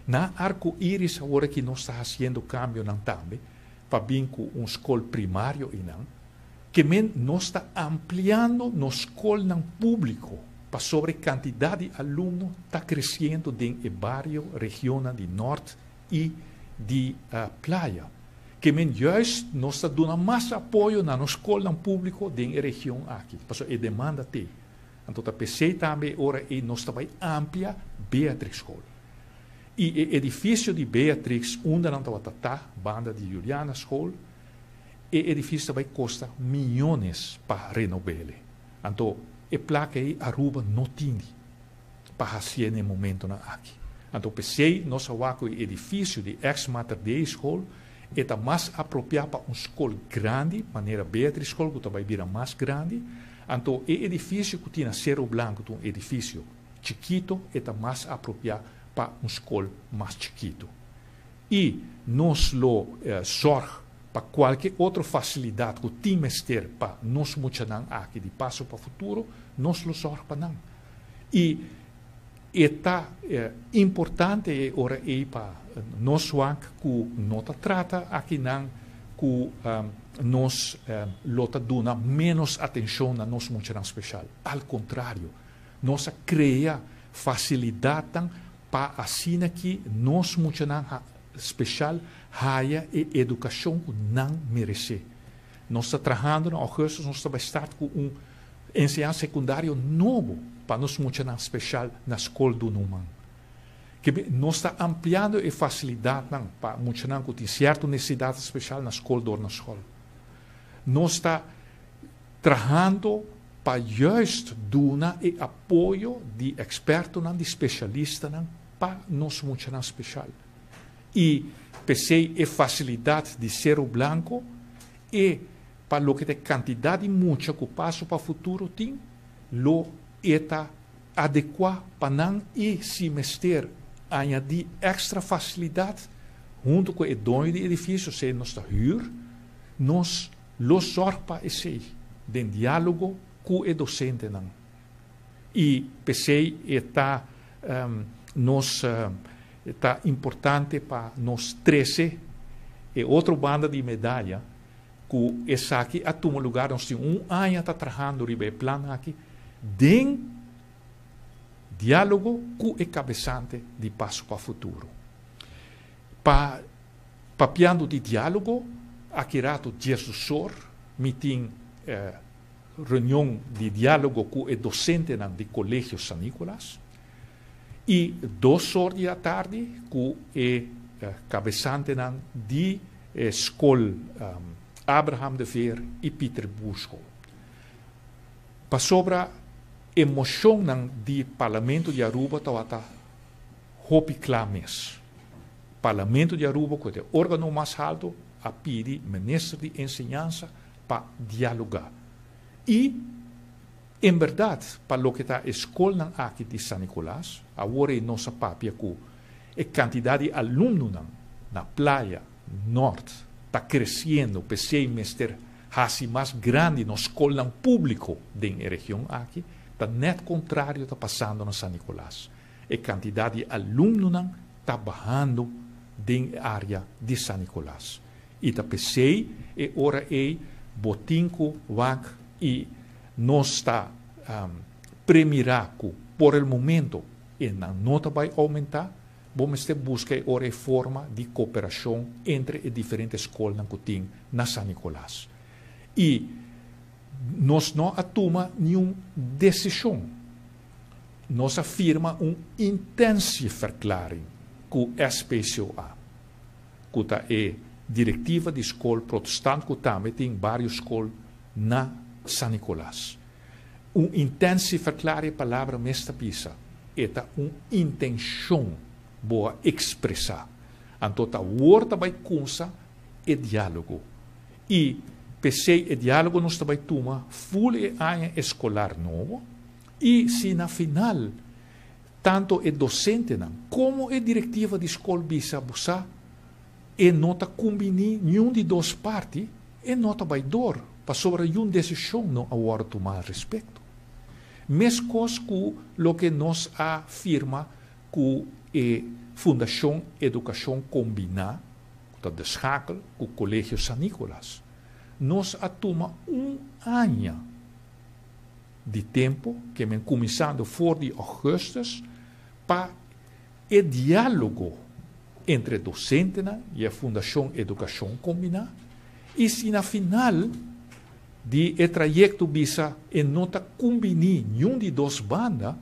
na Arco Iris awor aki nos ta hasiendo kambionan tambe. pa bin ku un skol primario einan, ke men nos ta ampliando nos skolnan públiko pasobra e kantidat di alumno ta kresiendo den e bario, regionnan di Nort i di Playa. Ke men juist nos ta duna mas apoyo na nos skolnan públiko den e region aki, pasobra e demanda t'ei. Anto ta p'esei tambe e ora ei nos ta bai amplia Beatrix School. I e edifisio di Beatrix unda nan tabata ta, banda di Juliana School, e edifisio ta bai kosta miyones pa renob'ele. Anto e plaka ei Aruba no tin di pa hasié na e momentonan aki. Anto p'esei nos a wak ku e edifisio di ex Mater Dei School e ta mas apropiá pa un skol grandi, manera Beatrix School ku ta bai bira mas grandi. Anto e edifisio ku tin na Sero Blanco ta un edifisio chikito, e ta mas apropiá pa un skol mas chikito. I nos lo zòrg pa kualke otro fasilidat ku tin mester pa nos muchanan aki di Paso pa Futuro, nos lo zòrg pa nan. I e ta importante e ora ei pa nos wak ku no ta trata akinan ku nos lo ta duna ménos atenshon na nos muchanan speshal. Al kontrario, nos a krea fasilidatnan pa asina ki nos muchanan speshal haya e edukashon ku nan meresé. Nos ta trahando na ougùstùs, nos ta bai start ku un enseñansa sekundario nobo pa nos muchanan speshal na Skol Dunuman. Ke nos ta ampliando e fasilidatnan pa muchanan ku tin sierto nesesidatnan speshal na Skol Dornaschool. Nos ta trahando pa juist duna e apoyo di ekspertonan, di spesialistanan pa nos muchanan speshal. I p'esei e fasilidat di Sero Blanco e pa loke ta e kantidat di mucha ku Paso pa Futuro tin, lo e ta adekuá pa nan i si mester añadí èkstra fasilidat huntu ku e doño di edifisio, sea nos ta hür, nos lo sòrg pa esei den diálogo ku e dosentenan. I p'esei e ta nos ta importante pa nos trese e otro banda di medaya ku esaki a tuma lugar, nos tin un aña ta trahando riba e plan aki den diálogo ku e kabesante di Paso pa Futuro. Pa papiando di diálogo, aki rato diesdosor mi tin reunion di diálogo ku e dosentenan di Kolegio San Nicolas i dosor di atardi ku e kabesantenan di e skol Abraham de Veer i Pieter Boerschool. Pasobra e moshonnan di Parlamento di Aruba tabata hopi kla mes. Parlamento di Aruba ku ta e órgano mas haltu a pidi Minister di Enseñansa pa dialogá. I en bèrdat pa loke ta e skolnan aki di San Nicolas, awor ei nos a papia ku e kantidat di alumnonan na Playa Nort ta kresiendo, p'esei mester hasi mas grandi nos skolnan públiko den e region aki, ta nèt kontrario ta pasando na San Nicolas. E kantidat di alumnonan ta bahando den e área di San Nicolas. I ta p'esei e ora ei bo tin ku wak i nos ta premirá ku por el momento e nan no ta bai oumentá, bo mester buska e ora ei forma di kooperashon entre e diferente skolnan ku tin na San Nicolas. I nos no a tuma niun desishon. Nos a firma un intentieverklaring ku SPCOA. ku ta e direktiva di skol protestant ku tambe tin vários skol na San Nicolas. Un intentieverklaring e palabra mes ta bisa, e ta un intenshon bo a ekspresá. Anto ta awor ta bai kumsa e diálogo. I p'esei e diálogo nos ta bai tuma ful e aña eskolar nobo i si na final Tanto e dosentenan komo e direktiva di skol bisa bo sa e no ta kumbiní niun di dos parti, e no ta bai dor pasobra yun desishon no a wòrdu tumá al respekto. Meskos ku loke nos a firma ku e Fundashon Edukashon Kombiná, ku ta De Schakel, ku Kolegio San Nicolas. Nos a tuma un aña. Di tempu ke men kuminsando for di ougùstùs pa e diálogo entre docentenan y e Fundacion Educacion Combina y si na final di e trayecto bisa e no ta cumbini niun di dos banda,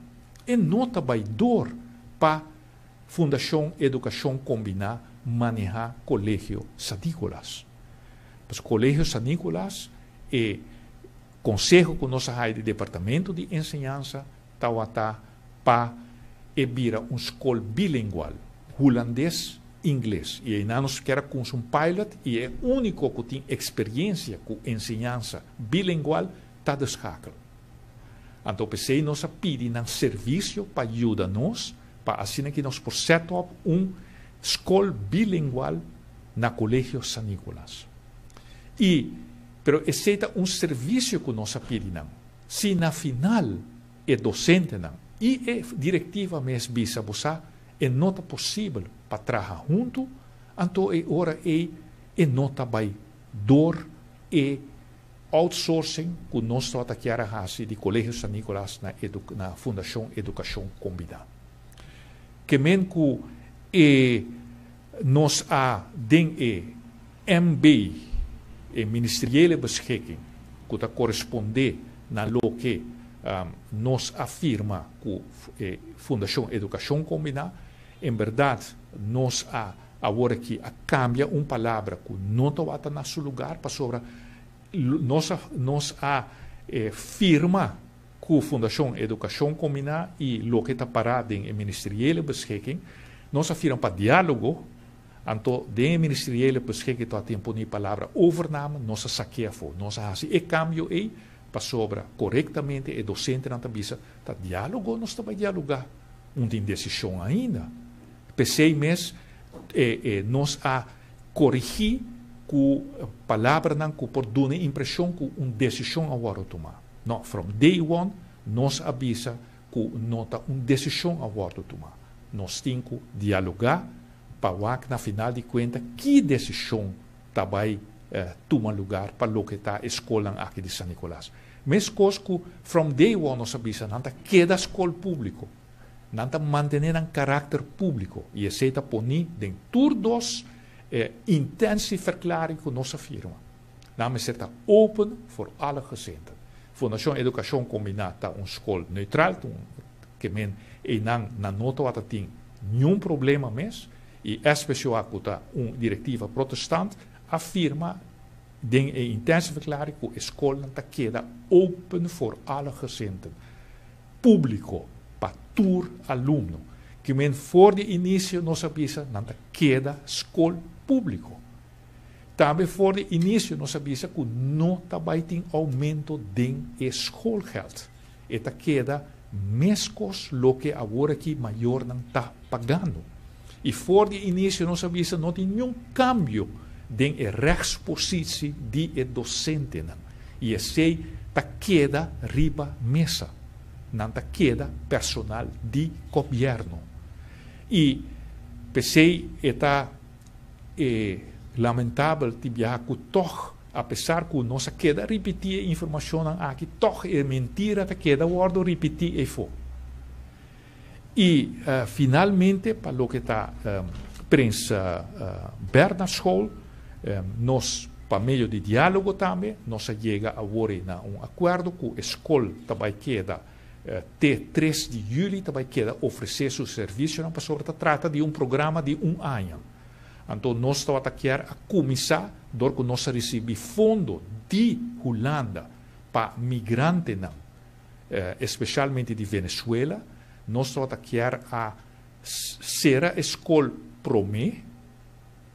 e no ta bay door pa Fundacion Educacion Combina maneha Colegio San Nicolas. Pasobra Colegio San Nicolas e conseho cu nos a haya di Departamento di Enseñansa tawata pa e bira un scol bilingual, Hulandes, Ingles. Y eynan nos kier a cunsha un pilot y e unico cu tin experiencia cu enseñansa bilingual ta De Schakel. Anto p'esey nos a pidi nan servicio pa yuda nos pa asina ki nos por set up un scol bilingual na Colegio San Nicolas. Y pero esey ta un servicio cu nos a pidi nan. Si na final e docentenan y e directiva mes bisa bo sa e no ta posibel pa traha hunto, anto e ora ey e no ta bay door e outsourcing cu nos tabata kier a haci di Colegio San Nicolas na na Fundacion Educacion Combina. Ke men cu e nos a den e MB, e Ministeriële Beschikking, cu ta coresponde na loke nos a firma cu e Fundacion Educacion Combina, en berdad nos a awor aki a cambia un palabra cu no tawata na su lugar pasobra nos a nos a firma cu Fundacion Educacion Combina y loke ta para den e Ministeriële Beschikking, nos a firma pa dialogo, anto den e Ministeriële Beschikking ta tin poni palabra overname, nos a saque afo, nos a haci e cambio ey pasobra corectamente e docentenan ta bisa ta dialogo nos ta bay dialoga, un tin decision ainda. P'esey mes nos a corigi cu palabranan cu por duna e impresion cu un decision a wordo tuma. No, from day one nos a bisa cu no ta un decision a wordo tuma. Nos tin cu dialoga pa wak na final di cuenta ki decision ta bay tuma lugar pa loke ta e scolnan aki di San Nicolas. Mescos cu from day one nos a bisa nan ta keda scol publico. Nan ta mantené nan karakter públiko i esei ta poní den tur dos e intentieverklaring ku nos a firma. Nan mester ta open voor alle gezinten. Fundashon Edukashon Kombiná ta un skol neutral, ta un ke men einan nan no tabata tin niun problema mes i SPCOA ku ta un direktiva protestant a firma den e intentieverklaring ku e skolnan ta keda open voor alle gezinten. Públiko pa tur alumno. Ki men for di inisio nos a bisa nan ta keda skol públiko. Tambe for di inisio nos a bisa ku no ta bai tin oumento den e schoolgeld. E ta keda meskos loke awor aki mayornan ta pagando. I for di inisio nos a bisa no tin niun kambio den e rechtspositie di e dosentenan. I esei ta keda riba mesa. Nan ta keda personal di gobièrnu. I p'esei e ta e lamentabel di biaha ku tòg, apesar ku nos a keda ripití e informashonnan aki, tòg e mentira ta keda wòrdu ripití eifó. I finalmente pa loke ta Prins Bernhardschool, nos pa medio di dialogo tambe nos a yega awor na un akuerdo ku e skol ta bai keda te tres di juli ta bai keda ofresé su servisionan pasobra ta trata di un programa di un aña. Anto nos tabata kier a kuminsá dor ku nos a risibí fondo di Hulanda pa migrantenan. Especialmente di Venezuela, nos tabata kier a cera e scol prome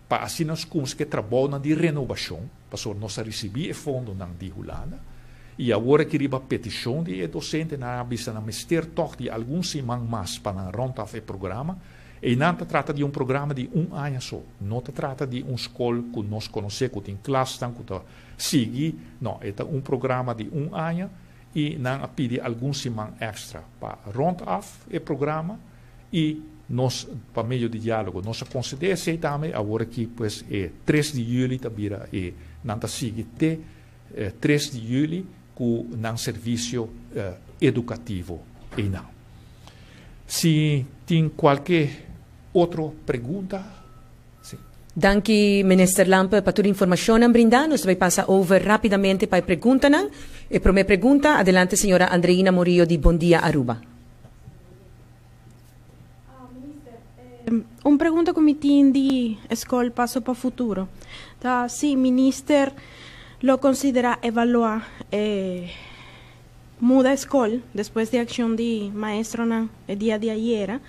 pa asina nos cuminsa cu e trabounan di renobacion, pasobra nos a ricibi e fondonan di Hulanda y awor aki riba peticion di e docentenan a bisa nan mester toch di algun siman mas pa nan rond af e programa. Eynan ta trata di un programa di un aña so, no ta trata di un scol cu nos conoce cu tin klasnan cu ta sigui, no, e ta un programa di un aña. I nan a pidi algun siman èkstra pa rond af e programa i nos pa medio di diálogo nos a konsedé esei tambe. Awor aki pues e tres di yüli ta bira e nan ta sigui te tres di yüli ku nan servisio edukativo einan. Si tin kualke otro pregunta. Danki Minister Lampe pa tur informacionnan brinda. Nos ta bay pasa over rapidamente pa e preguntanan. E prome pregunta, adelante señora Andreina Murillo di Bon Dia Aruba. Un pregunta cu mi tin di e scol Paso pa Futuro ta si Minister lo considera evalua e muda e scol despues di accion di maestronan e dia di ayera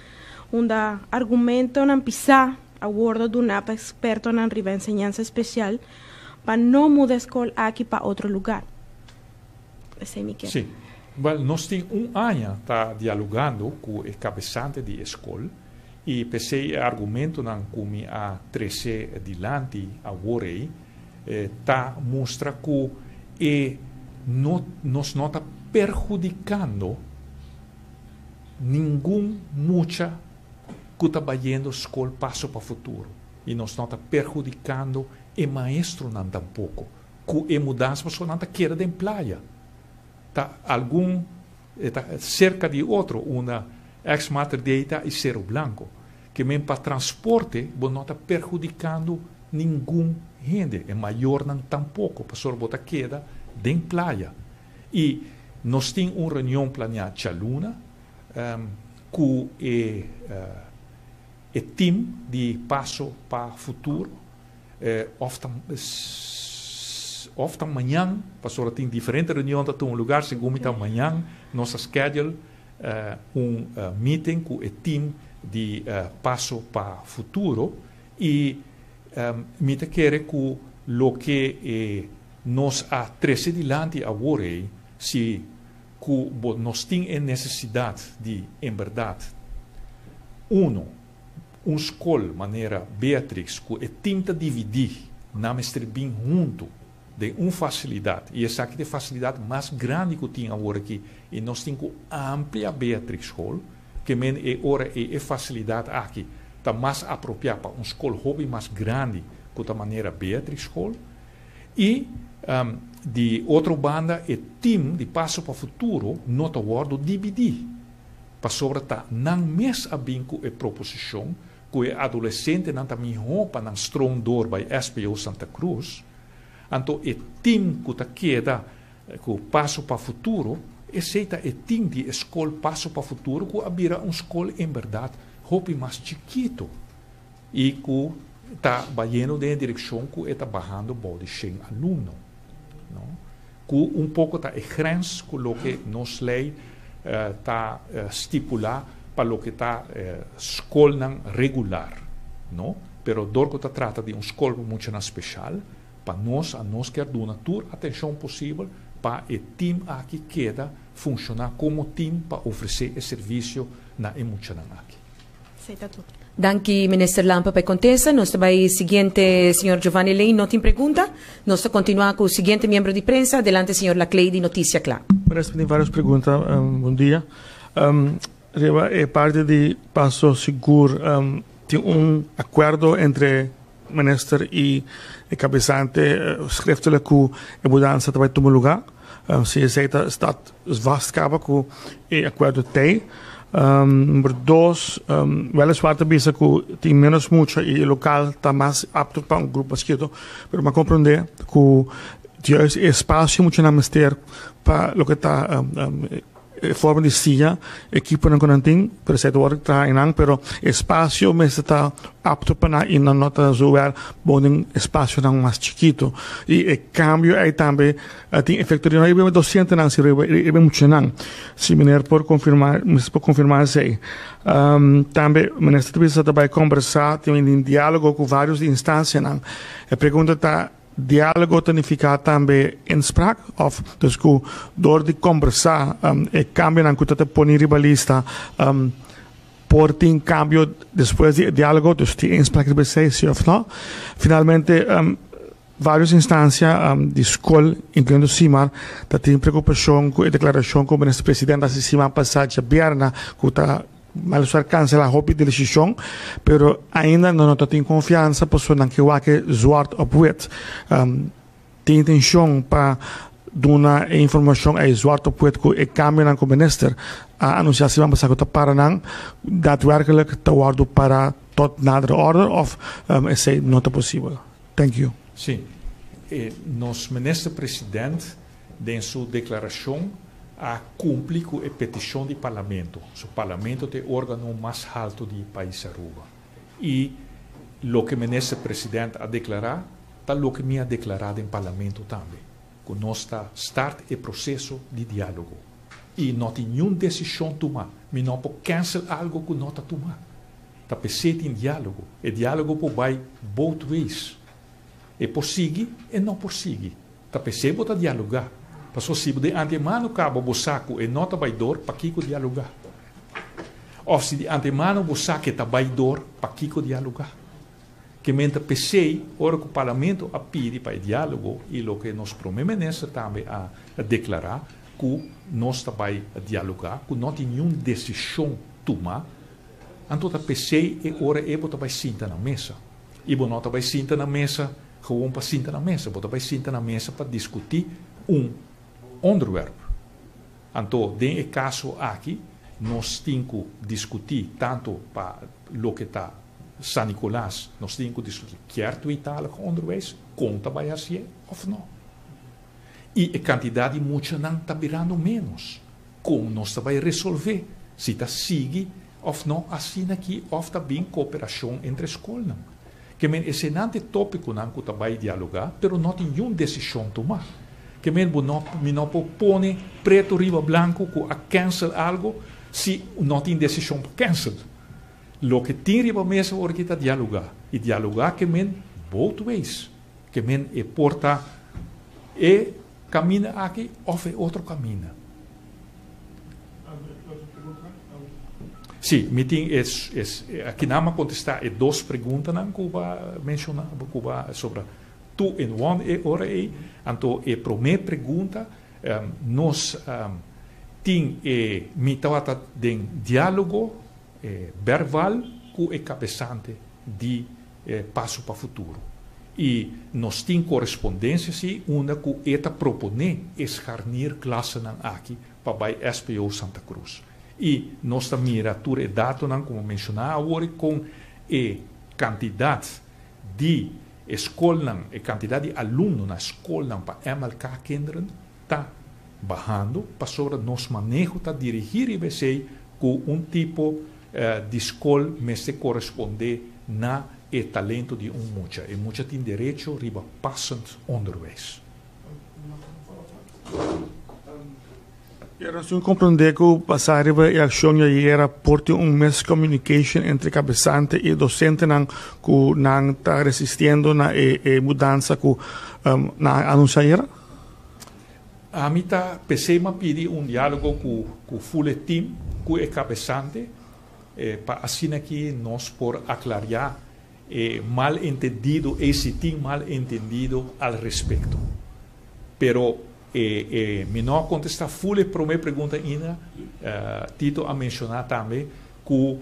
unda argumentonan pisa a wordo duna pa expertonan riba enseñansa especial pa no muda e scol aki pa otro lugar. Esey mi kier. Sí. Wel, nos tin un aña ta dialogando cu e cabesante di e scol y p'esey e argumentonan cu mi a trece dilanti awor ey ta mustra cu e no nos no ta perhudicando ningun mucha cu ta bayendo scol Paso pa Futuro y nos no ta perhudicando e maestronan tampoco cu e mudansa pasobra nan ta keda den playa. Ta algun e ta cerca di otro unda ex Mater Dei ta y Cerro Blanco. Ke men pa transporte bo no ta perhudicando ningun hende, e mayornan tampoco pasobra bo ta keda den playa. Y nos tin un reunion planea djaluna cu e e team di Paso pa Futuro of ta of ta mañan pasobra tin diferente reunion ta tuma lugar segun mi ta mañan nos a schedule un meeting cu e team di Paso pa Futuro y mi ta kere cu loke e nos a trece dilanti awor ey si cu bo nos tin e necesidad di en berdad uno un scol manera Beatrix cu e team ta dividi nan mester bin hunto den un facilidad y esaki ta e facilidad mas grandi cu tin awor aki y nos tin cu amplia Beatrix school ke men e ora ey e facilidad aki ta mas apropia pa un scol hopi mas grandi cu ta manera Beatrix school. Y di otro banda e team di Paso pa Futuro no ta wordo dibidi, pasobra ta nan mes a bin cu e proposicion cu e adolecentenan ta miho pa nan stroom door bay SPO Santa Cruz, anto e team cu ta keda cu Paso pa Futuro, esey ta e team di e scol Paso pa Futuro cu a bira un scol en berdad hopi mas chikito. I ku ta bayendo den e direkshon ku e ta bahando bou di shen alumno, no? Ku un poko ta e grens ku loke nos lei ta stipulá pa loke ta skolnan regular, no? Pero dor ku ta trata di un skol pa muchanan speshal, pa nos a nos kier duna tur atenshon posibel pa e tim aki keda funshoná komo tim pa ofresé e servisio na e muchanan aki. Danki Minister Lampe pa e kontesta. Nos ta bai siguiente señor Giovanni Ley no tin pregunta. Nos ta kontinua ku siguiente miembro di prensa. Adelante señor Laclay di Noticia Cla. Minister tin varios pregunta. Bon dia. Riba e parti di paso sigur tin un akuerdo entre minister i e kabesante schriftelijk ku e mudansa ta bai tuma luga. Si esei ta staat vast kaba ku e akuerdo tei. Number dos, weliswaar ta bisa ku tin menos mucha i e lokal ta mas apto pa un grupo mas chikito, pero mi a komprende ku juist e espasio muchanan mester pa loke ta E forma di siña ekiponan ku nan tin, pero esei ta wòrdu traha einan, pero espasio mester ta apto pa nan i nan no ta zower bon den espasionan mas chikitu. I e kambio ei tambe tin efekto riba riba e dosentenan si riba riba e muchanan. Si meneer por konfirmá, mester por konfirmá esei. Tambe minister ta bisa ta bai kombersá, tin un diálogo ku vários di instansianan. E pregunta ta. Diálogo ta nifiká tambe inspraak òf dus ku dor di kombersá e kambionan ku ta ta poni riba lista por tin kambio despues di e diálogo, dus tin inspraak riba esei si òf no. Finalmente vários instansia di skol inkluyendo Simar ta tin preokupashon ku e deklarashon ku Minister Presidente a hasi siman pasá djabièrnè ku ta Malestar cancela hopi decision, pero ainda no no ta tin confiansa pasobra nan ke wak e zwart op wit. Tin intencion pa duna e informacion ey zwart op wit cu e cambionan cu minister a anuncia siman pasa cu ta para nan daadwerkelijk ta wordo para. Tot nader order of esey no ta posibel? Thank you. Sí. E nos Minister President den su declaracion a cumpli cu e peticion di Parlamento. So Parlamento ta e organo mas halto di pais Aruba. Y loke Minister President a declara ta loke mi a declara den Parlamento tambe, cu nos ta start e proceso di dialogo. Y no tin niun decision tuma. Mi no por cancel algo cu no ta tuma. Ta p'esei tin diálogo. E diálogo por bai both ways. E por sigui, e no por sigui. Ta p'esei bo ta dialogá. Pasobra si bo di antemano kaba bo sa ku e no ta bai dor, pakiko dialogá? Òf si di antemano bo sa ku e ta bai dor, pakiko dialogá? Ke men ta p'esei ora ku Parlamento a pidi pa e diálogo i loke nos Prome Minister tambe a deklará ku nos ta bai dialogá, ku no tin niun desishon tumá, Anto ta p'esei e ora ei bo ta bai sinta na mesa. I bo no ta bai sinta na mesa gewoon pa sinta na mesa. Bo ta bai sinta na mesa pa diskutí un onderwerp. Anto den e kaso aki nos tin ku diskutí tantu pa loke ta San Nicolas, nos tin ku diskutí kier tweetalig onderwijs, kon ta bai hasié òf no. I e kantidat di muchanan ta birando ménos. Kon nos ta bai resolvé si ta sigui òf no asina aki òf ta bin kooperashon entre skolnan? Ke men esenan ta e tópikonan ku ta bai dialogá, pero no tin niun desishon tumá. Ke men bo no mi no por pone pretu riba blanku ku a kènsel algu si no tin desishon pa kènsel. Loke tin riba mesa ora ki ta dialogá i dialogá ke men both ways. Ke men e por ta e kaminda aki òf e otro kaminda. Sí, mi tin e akinan mi a kontestá e dos preguntanan ku bo a menshoná, ku bo a sobra two in one e ora ei. Anto e promé pregunta, nos tin e, mi tabata den diálogo bèrval ku e kabesante di e Paso pa Futuro. I nos tin korespondensia si unda ku e ta proponé e scharnierklassenan aki pa bai SPO Santa Cruz. I nos ta mira tur e datonan komo menshoná awor kon e kantidat di e skolnan, e kantidat di alumno na skolnan pa MLK kinderen ta bahando pasobra nos maneho ta dirigí riba esei ku un tipo di skol mester korespondé na e talento di un mucha. E mucha tin derecho riba passend onderwijs. E rason komprondé ku basá riba e akshon di ayera por tin un miscommunication entre kabesante i dosentenan ku nan ta resistiendo na e mudansa ku nan a anunsiá ayera? Ami ta p'esei m'a pidi un diálogo ku ku ful e tim ku e kabesante pa asina ki nos por aklariá e mal entendido ei si tin mal entendido al respekto. Pero e e mi no a kontestá ful e promé pregunta ainda. Tito a menshoná tambe ku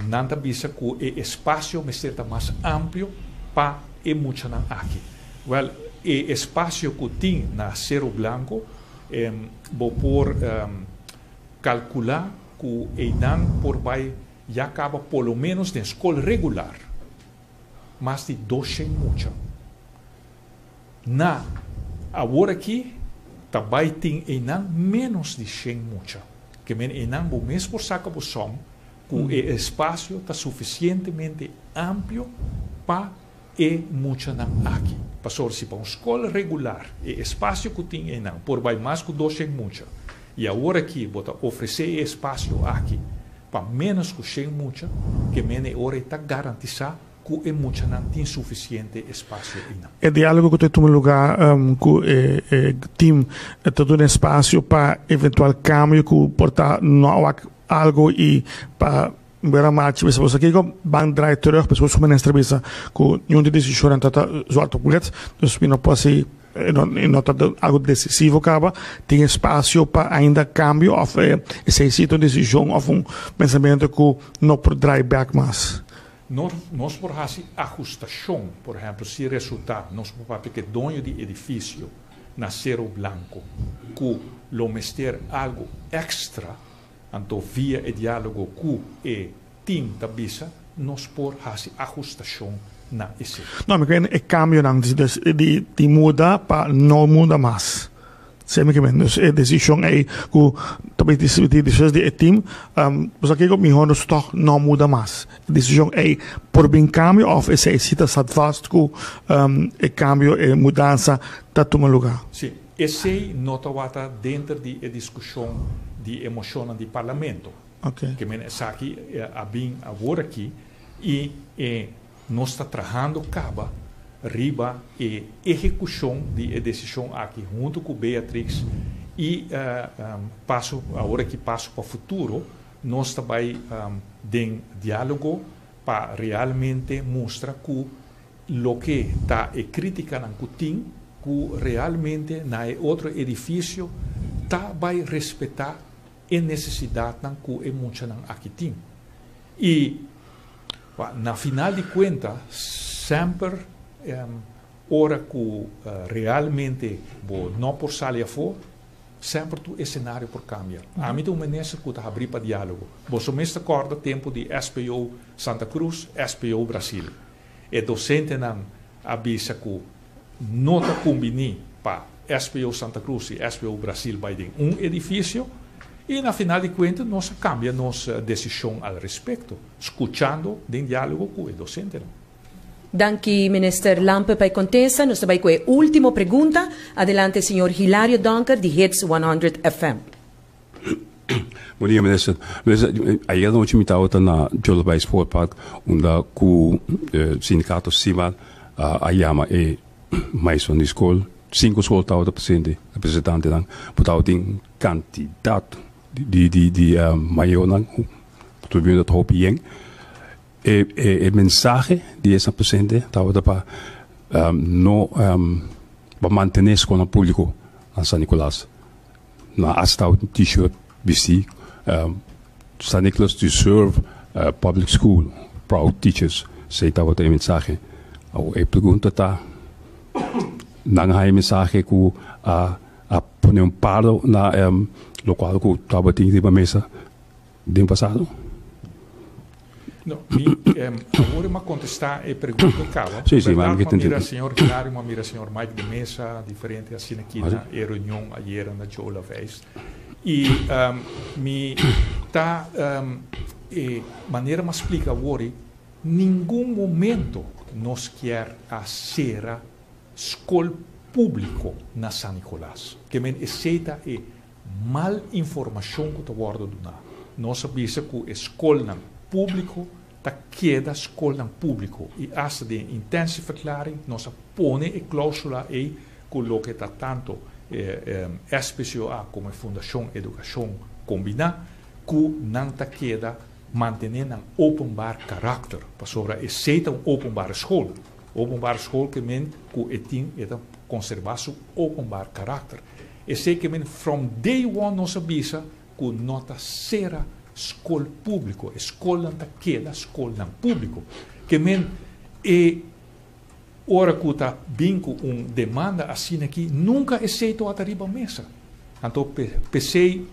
nan ta bisa ku e espasio mester ta mas amplio pa e muchanan aki. Wèl, e espasio ku tin na Cerro Blanco, bo por kalkulá ku einan por bai ya kaba por lo ménos den skol regular mas di doshen mucha. Na awor aki ta bai tin einan ménos di shen mucha. Ke men einan bo mes por saka bo sòm ku e espasio ta sufisientemente amplio pa e muchanan aki. Pasobra si pa un skol regular e espasio ku tin einan por bai mas ku doshen mucha i awor aki bo ta ofresé e espasio aki pa ménos ku shen mucha, ke men e ora ei ta garantisá ku e muchanan tin sufisiente espasio einan. E diálogo ku ta tuma lugá ku e tim ta duna espasio pa eventual kambio ku por ta no a wak algu i pa bera marcha bisa boso kiko ban draai terug pasobra su minister bisa ku niun di desishonnan ta ta zwart op wit dus mi no por hasi no ta algu desisivo kaba tin espasio pa ainda kambio òf esei si ta un desishon òf un pensamentu ku no por draai bèk mas. Nos por hasi ahustashon, por ehèmpel si resultá nos por papia ku e doño di edifisio na Sero Blanco ku lo mester algu èkstra, anto via e diálogo ku e tim ta bisa. nos por hasi ahustashon na esei. No, mi ke e kambionan di di muda pa no muda mas. Esei mi ke men. Dus e desishon ei ku ta bai di despues di e tim, bo sa kiko mihó nos tòg no muda mas. E desishon ei por bin kambio òf esei si ta stat vast ku e kambio, e mudansa ta tuma lugá? Sí, esei no tabata denter di e diskushon di e moshonnan di parlamento. Ke men esaki a bin awor aki i e nos ta trahando kaba riba e ehekushon di e desishon aki huntu ku Beatrix i paso awor aki paso pa futuro nos ta bai den dialogo pa realmente mustra ku loke ta e kritikanan ku tin ku realmente na e otro edifisio ta bai respetá e nesesidatnan ku e muchanan aki tin. I na final di kuenta, semper ora ku realmente bo no por sali afó, semper tur e senario por kambia. Ami ta un minister ku ta habrí pa diálogo. Boso mes ta kòrda tempu di SPO Santa Cruz, SPO Brasil. E dosentenan a bisa ku no ta kumbiní pa SPO Santa Cruz i SPO Brasil bai den un edifisio i na final di kuenta nos a kambia nos desishon al respekto, skuchando den diálogo ku e dosentenan. Danki Minister Lampe pa e kontesta. Nos ta bai ku e último pregunta. Adelante señor Hilario Donker di Hits 100 FM. Bon dia minister. Minister, ayer anochi mi tabata na Jolabay Sport Park unda ku sindikato Simar a yama e maestronan di skol. Sinku skol tabata presente, representantenan. Bo tabatin kantidat di di di mayornan ku tur bini ta hopi yen. E e mensahe di esnan presente tabata pa no pa mantene skolnan públiko na San Nicolas. Nan a sta un t-shirt bisti San Nicolas deserve public school, proud teachers. Esei tabata e mensahe. Awor e pregunta ta, nan a haña e mensahe ku a a pone un paro na lokual ku tabatin riba mesa den pasado? No, mi awor mi a contesta e pregunta caba. Sí, sí, ma mi mira señor Hilario, mi mira señor Mike de Meza, diferente asina aki na e reunion ayera na Joe Laveist. Y mi ta e manera mi a splica awor, ningun momento nos kier a cera scol publico na San Nicolas. Ke men esey ta e Mal informashon ku ta wòrdu duná. Nos a bisa ku e skolnan públiko ta keda skolnan públiko i asta den e intensieverklaring nos a pone e klóusula ei ku loke ta tantu e SPCOA komo e Fundashon Edukashon Kombiná ku nan ta keda mantené nan openbaar karakter pasobra esei ta un openbare skol. Openbare skol ke men ku e tin e ta konserbá su openbaar karakter. Esei ke men from day one nos a bisa ku no ta sera skol públiko, e skolnan ta keda skolnan públiko. Ke men e ora ku ta bin ku un demanda asina aki nunka esei tabata riba mesa. Anto p'esei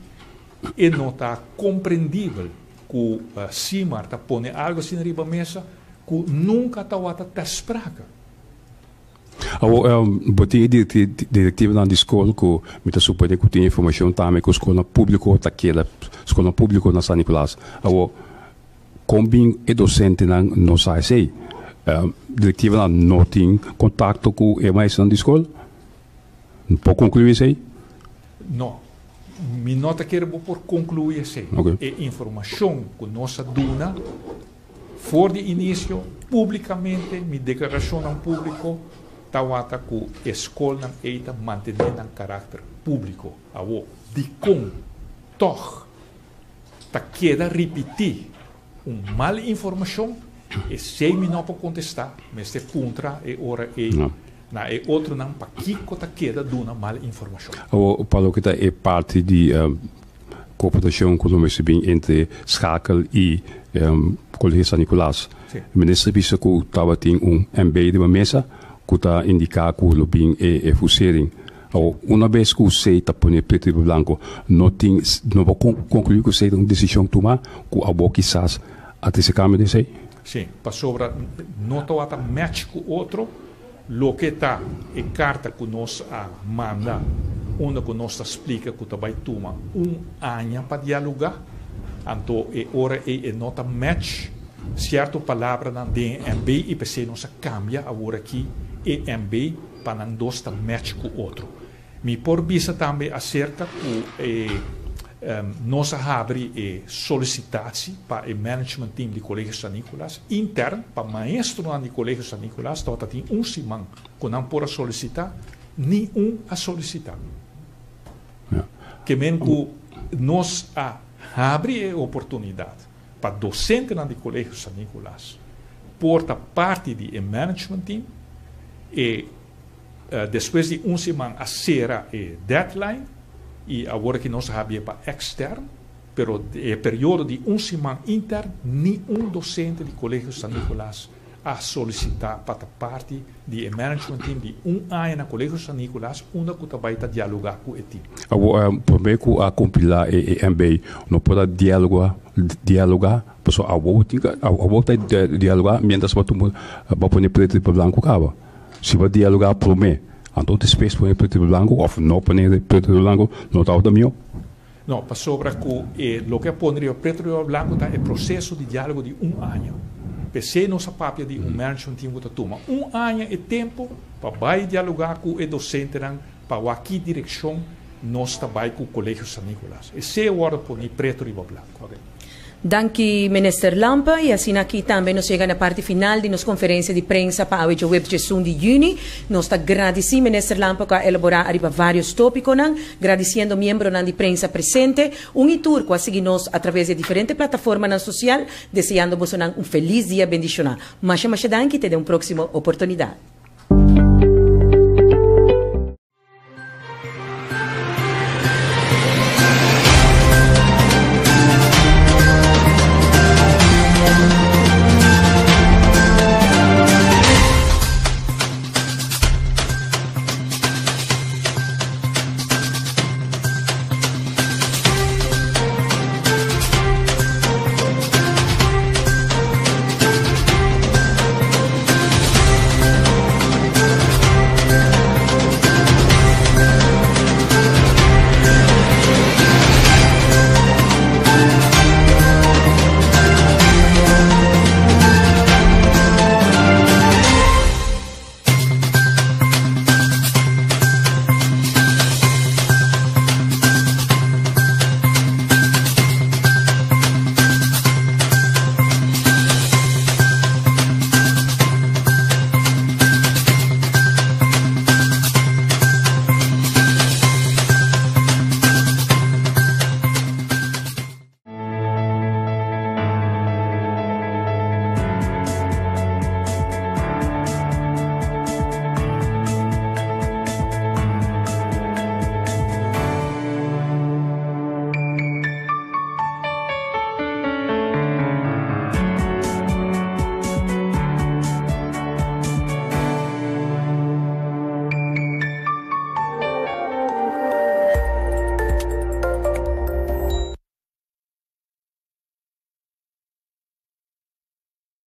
e no ta komprendibel ku Simar ta pone algu asina riba mesa ku nunka tabata ter sprake. Awor, bo tin e direktivanan di skol ku mi ta supone ku tin informashon tambe ku skolnan públiko ta keda skolnan públiko na San Nicolas. Awor, kon bin e dosentenan no sa esei? Direktivanan no tin kontakto ku e maestronan di skol? Por konkluí esei? No. Mi no ta kere bo por konkluí esei. E informashon ku nos a duna For di inisio, públikamente mi deklarashonnan públiko tawata ku e skolnan ei ta mantené nan karakter públiko. Awor, dikon tòg ta keda ripití un mal informashon? Esei mi no por kontestá. Mester puntra e ora ei na e otronan pakiko ta keda duna mal informashon. Awor, pa loke ta e parti di Koperashon ku lo mester bin entre Schakel i Kolegio San Nicolas. Minister bisa ku tabatin un MB riba mesa ku ta indiká ku lo bin e fusering. Awor, una bes ku esei ta pone pretu riba blanko, no tin, no por konkluí ku esei ta un desishon tumá ku abo kisas a trese kambio den esei? Si, pasobra no tabata match ku otro loke ta e karta ku nos a manda unda ku nos ta splika ku ta bai tuma un aña pa dialogá, anto e ora ei e no ta match sierto palabranan den e MB i p'esei nos a kambia awor aki e MB pa nan dos ta match ku otro. Mi por bisa tambe acerca cu e nos a habri e solicitatie pa e management team di Colegio San Nicolas intern pa maestronan di Colegio San Nicolas tabata tin un siman cu nan por a solicita, ni un a solicita. Ke men cu nos a habri e oportunidad pa docentenan di Colegio San Nicolas por ta parti di e management team, e Despues di un siman a sera e deadline y awor aki nos a habie pa extern, pero e periodo di un siman intern ni un docente di Colegio San Nicolas a solicita pa ta parti di e management team di un aña na Colegio San Nicolas unda cu ta bay ta dialoga cu e team. Awor prome cu a compila e MB no por a dialoga dialoga pasobra awor tin awor ta dialoga mientras bo tuma bo pone preto riba blanco caba. Si bo dialogá promé, anto despues pone pretu riba blanku òf no pone pretu riba blanku, no tabata mihó? No, pasobra ku e loke a pone riba pretu riba blanku ta e proseso di diálogo di un aña. P'esei nos a papia di un management team ku ta tuma un aña e tempu pa bai dialogá ku e dosentenan pa wak ki direkshon nos ta bai ku Kolegio San Nicolas. Esei a wòrdu poni pretu riba blanku. Danki Minister Lampe y asina aki tambe nos yega na parti final di nos conferencia di prensa pa awe djaweps djesun di juni. Nos ta gradici Minister Lampe cu a elabora ariba varios topiconan, gradiciendo miembronan di prensa presente, un y tur cu a sigui nos a traves di e diferente plataformanan social, deseando bosonan un feliz dia bendiciona. Masha masha danki te den un proximo oportunidad.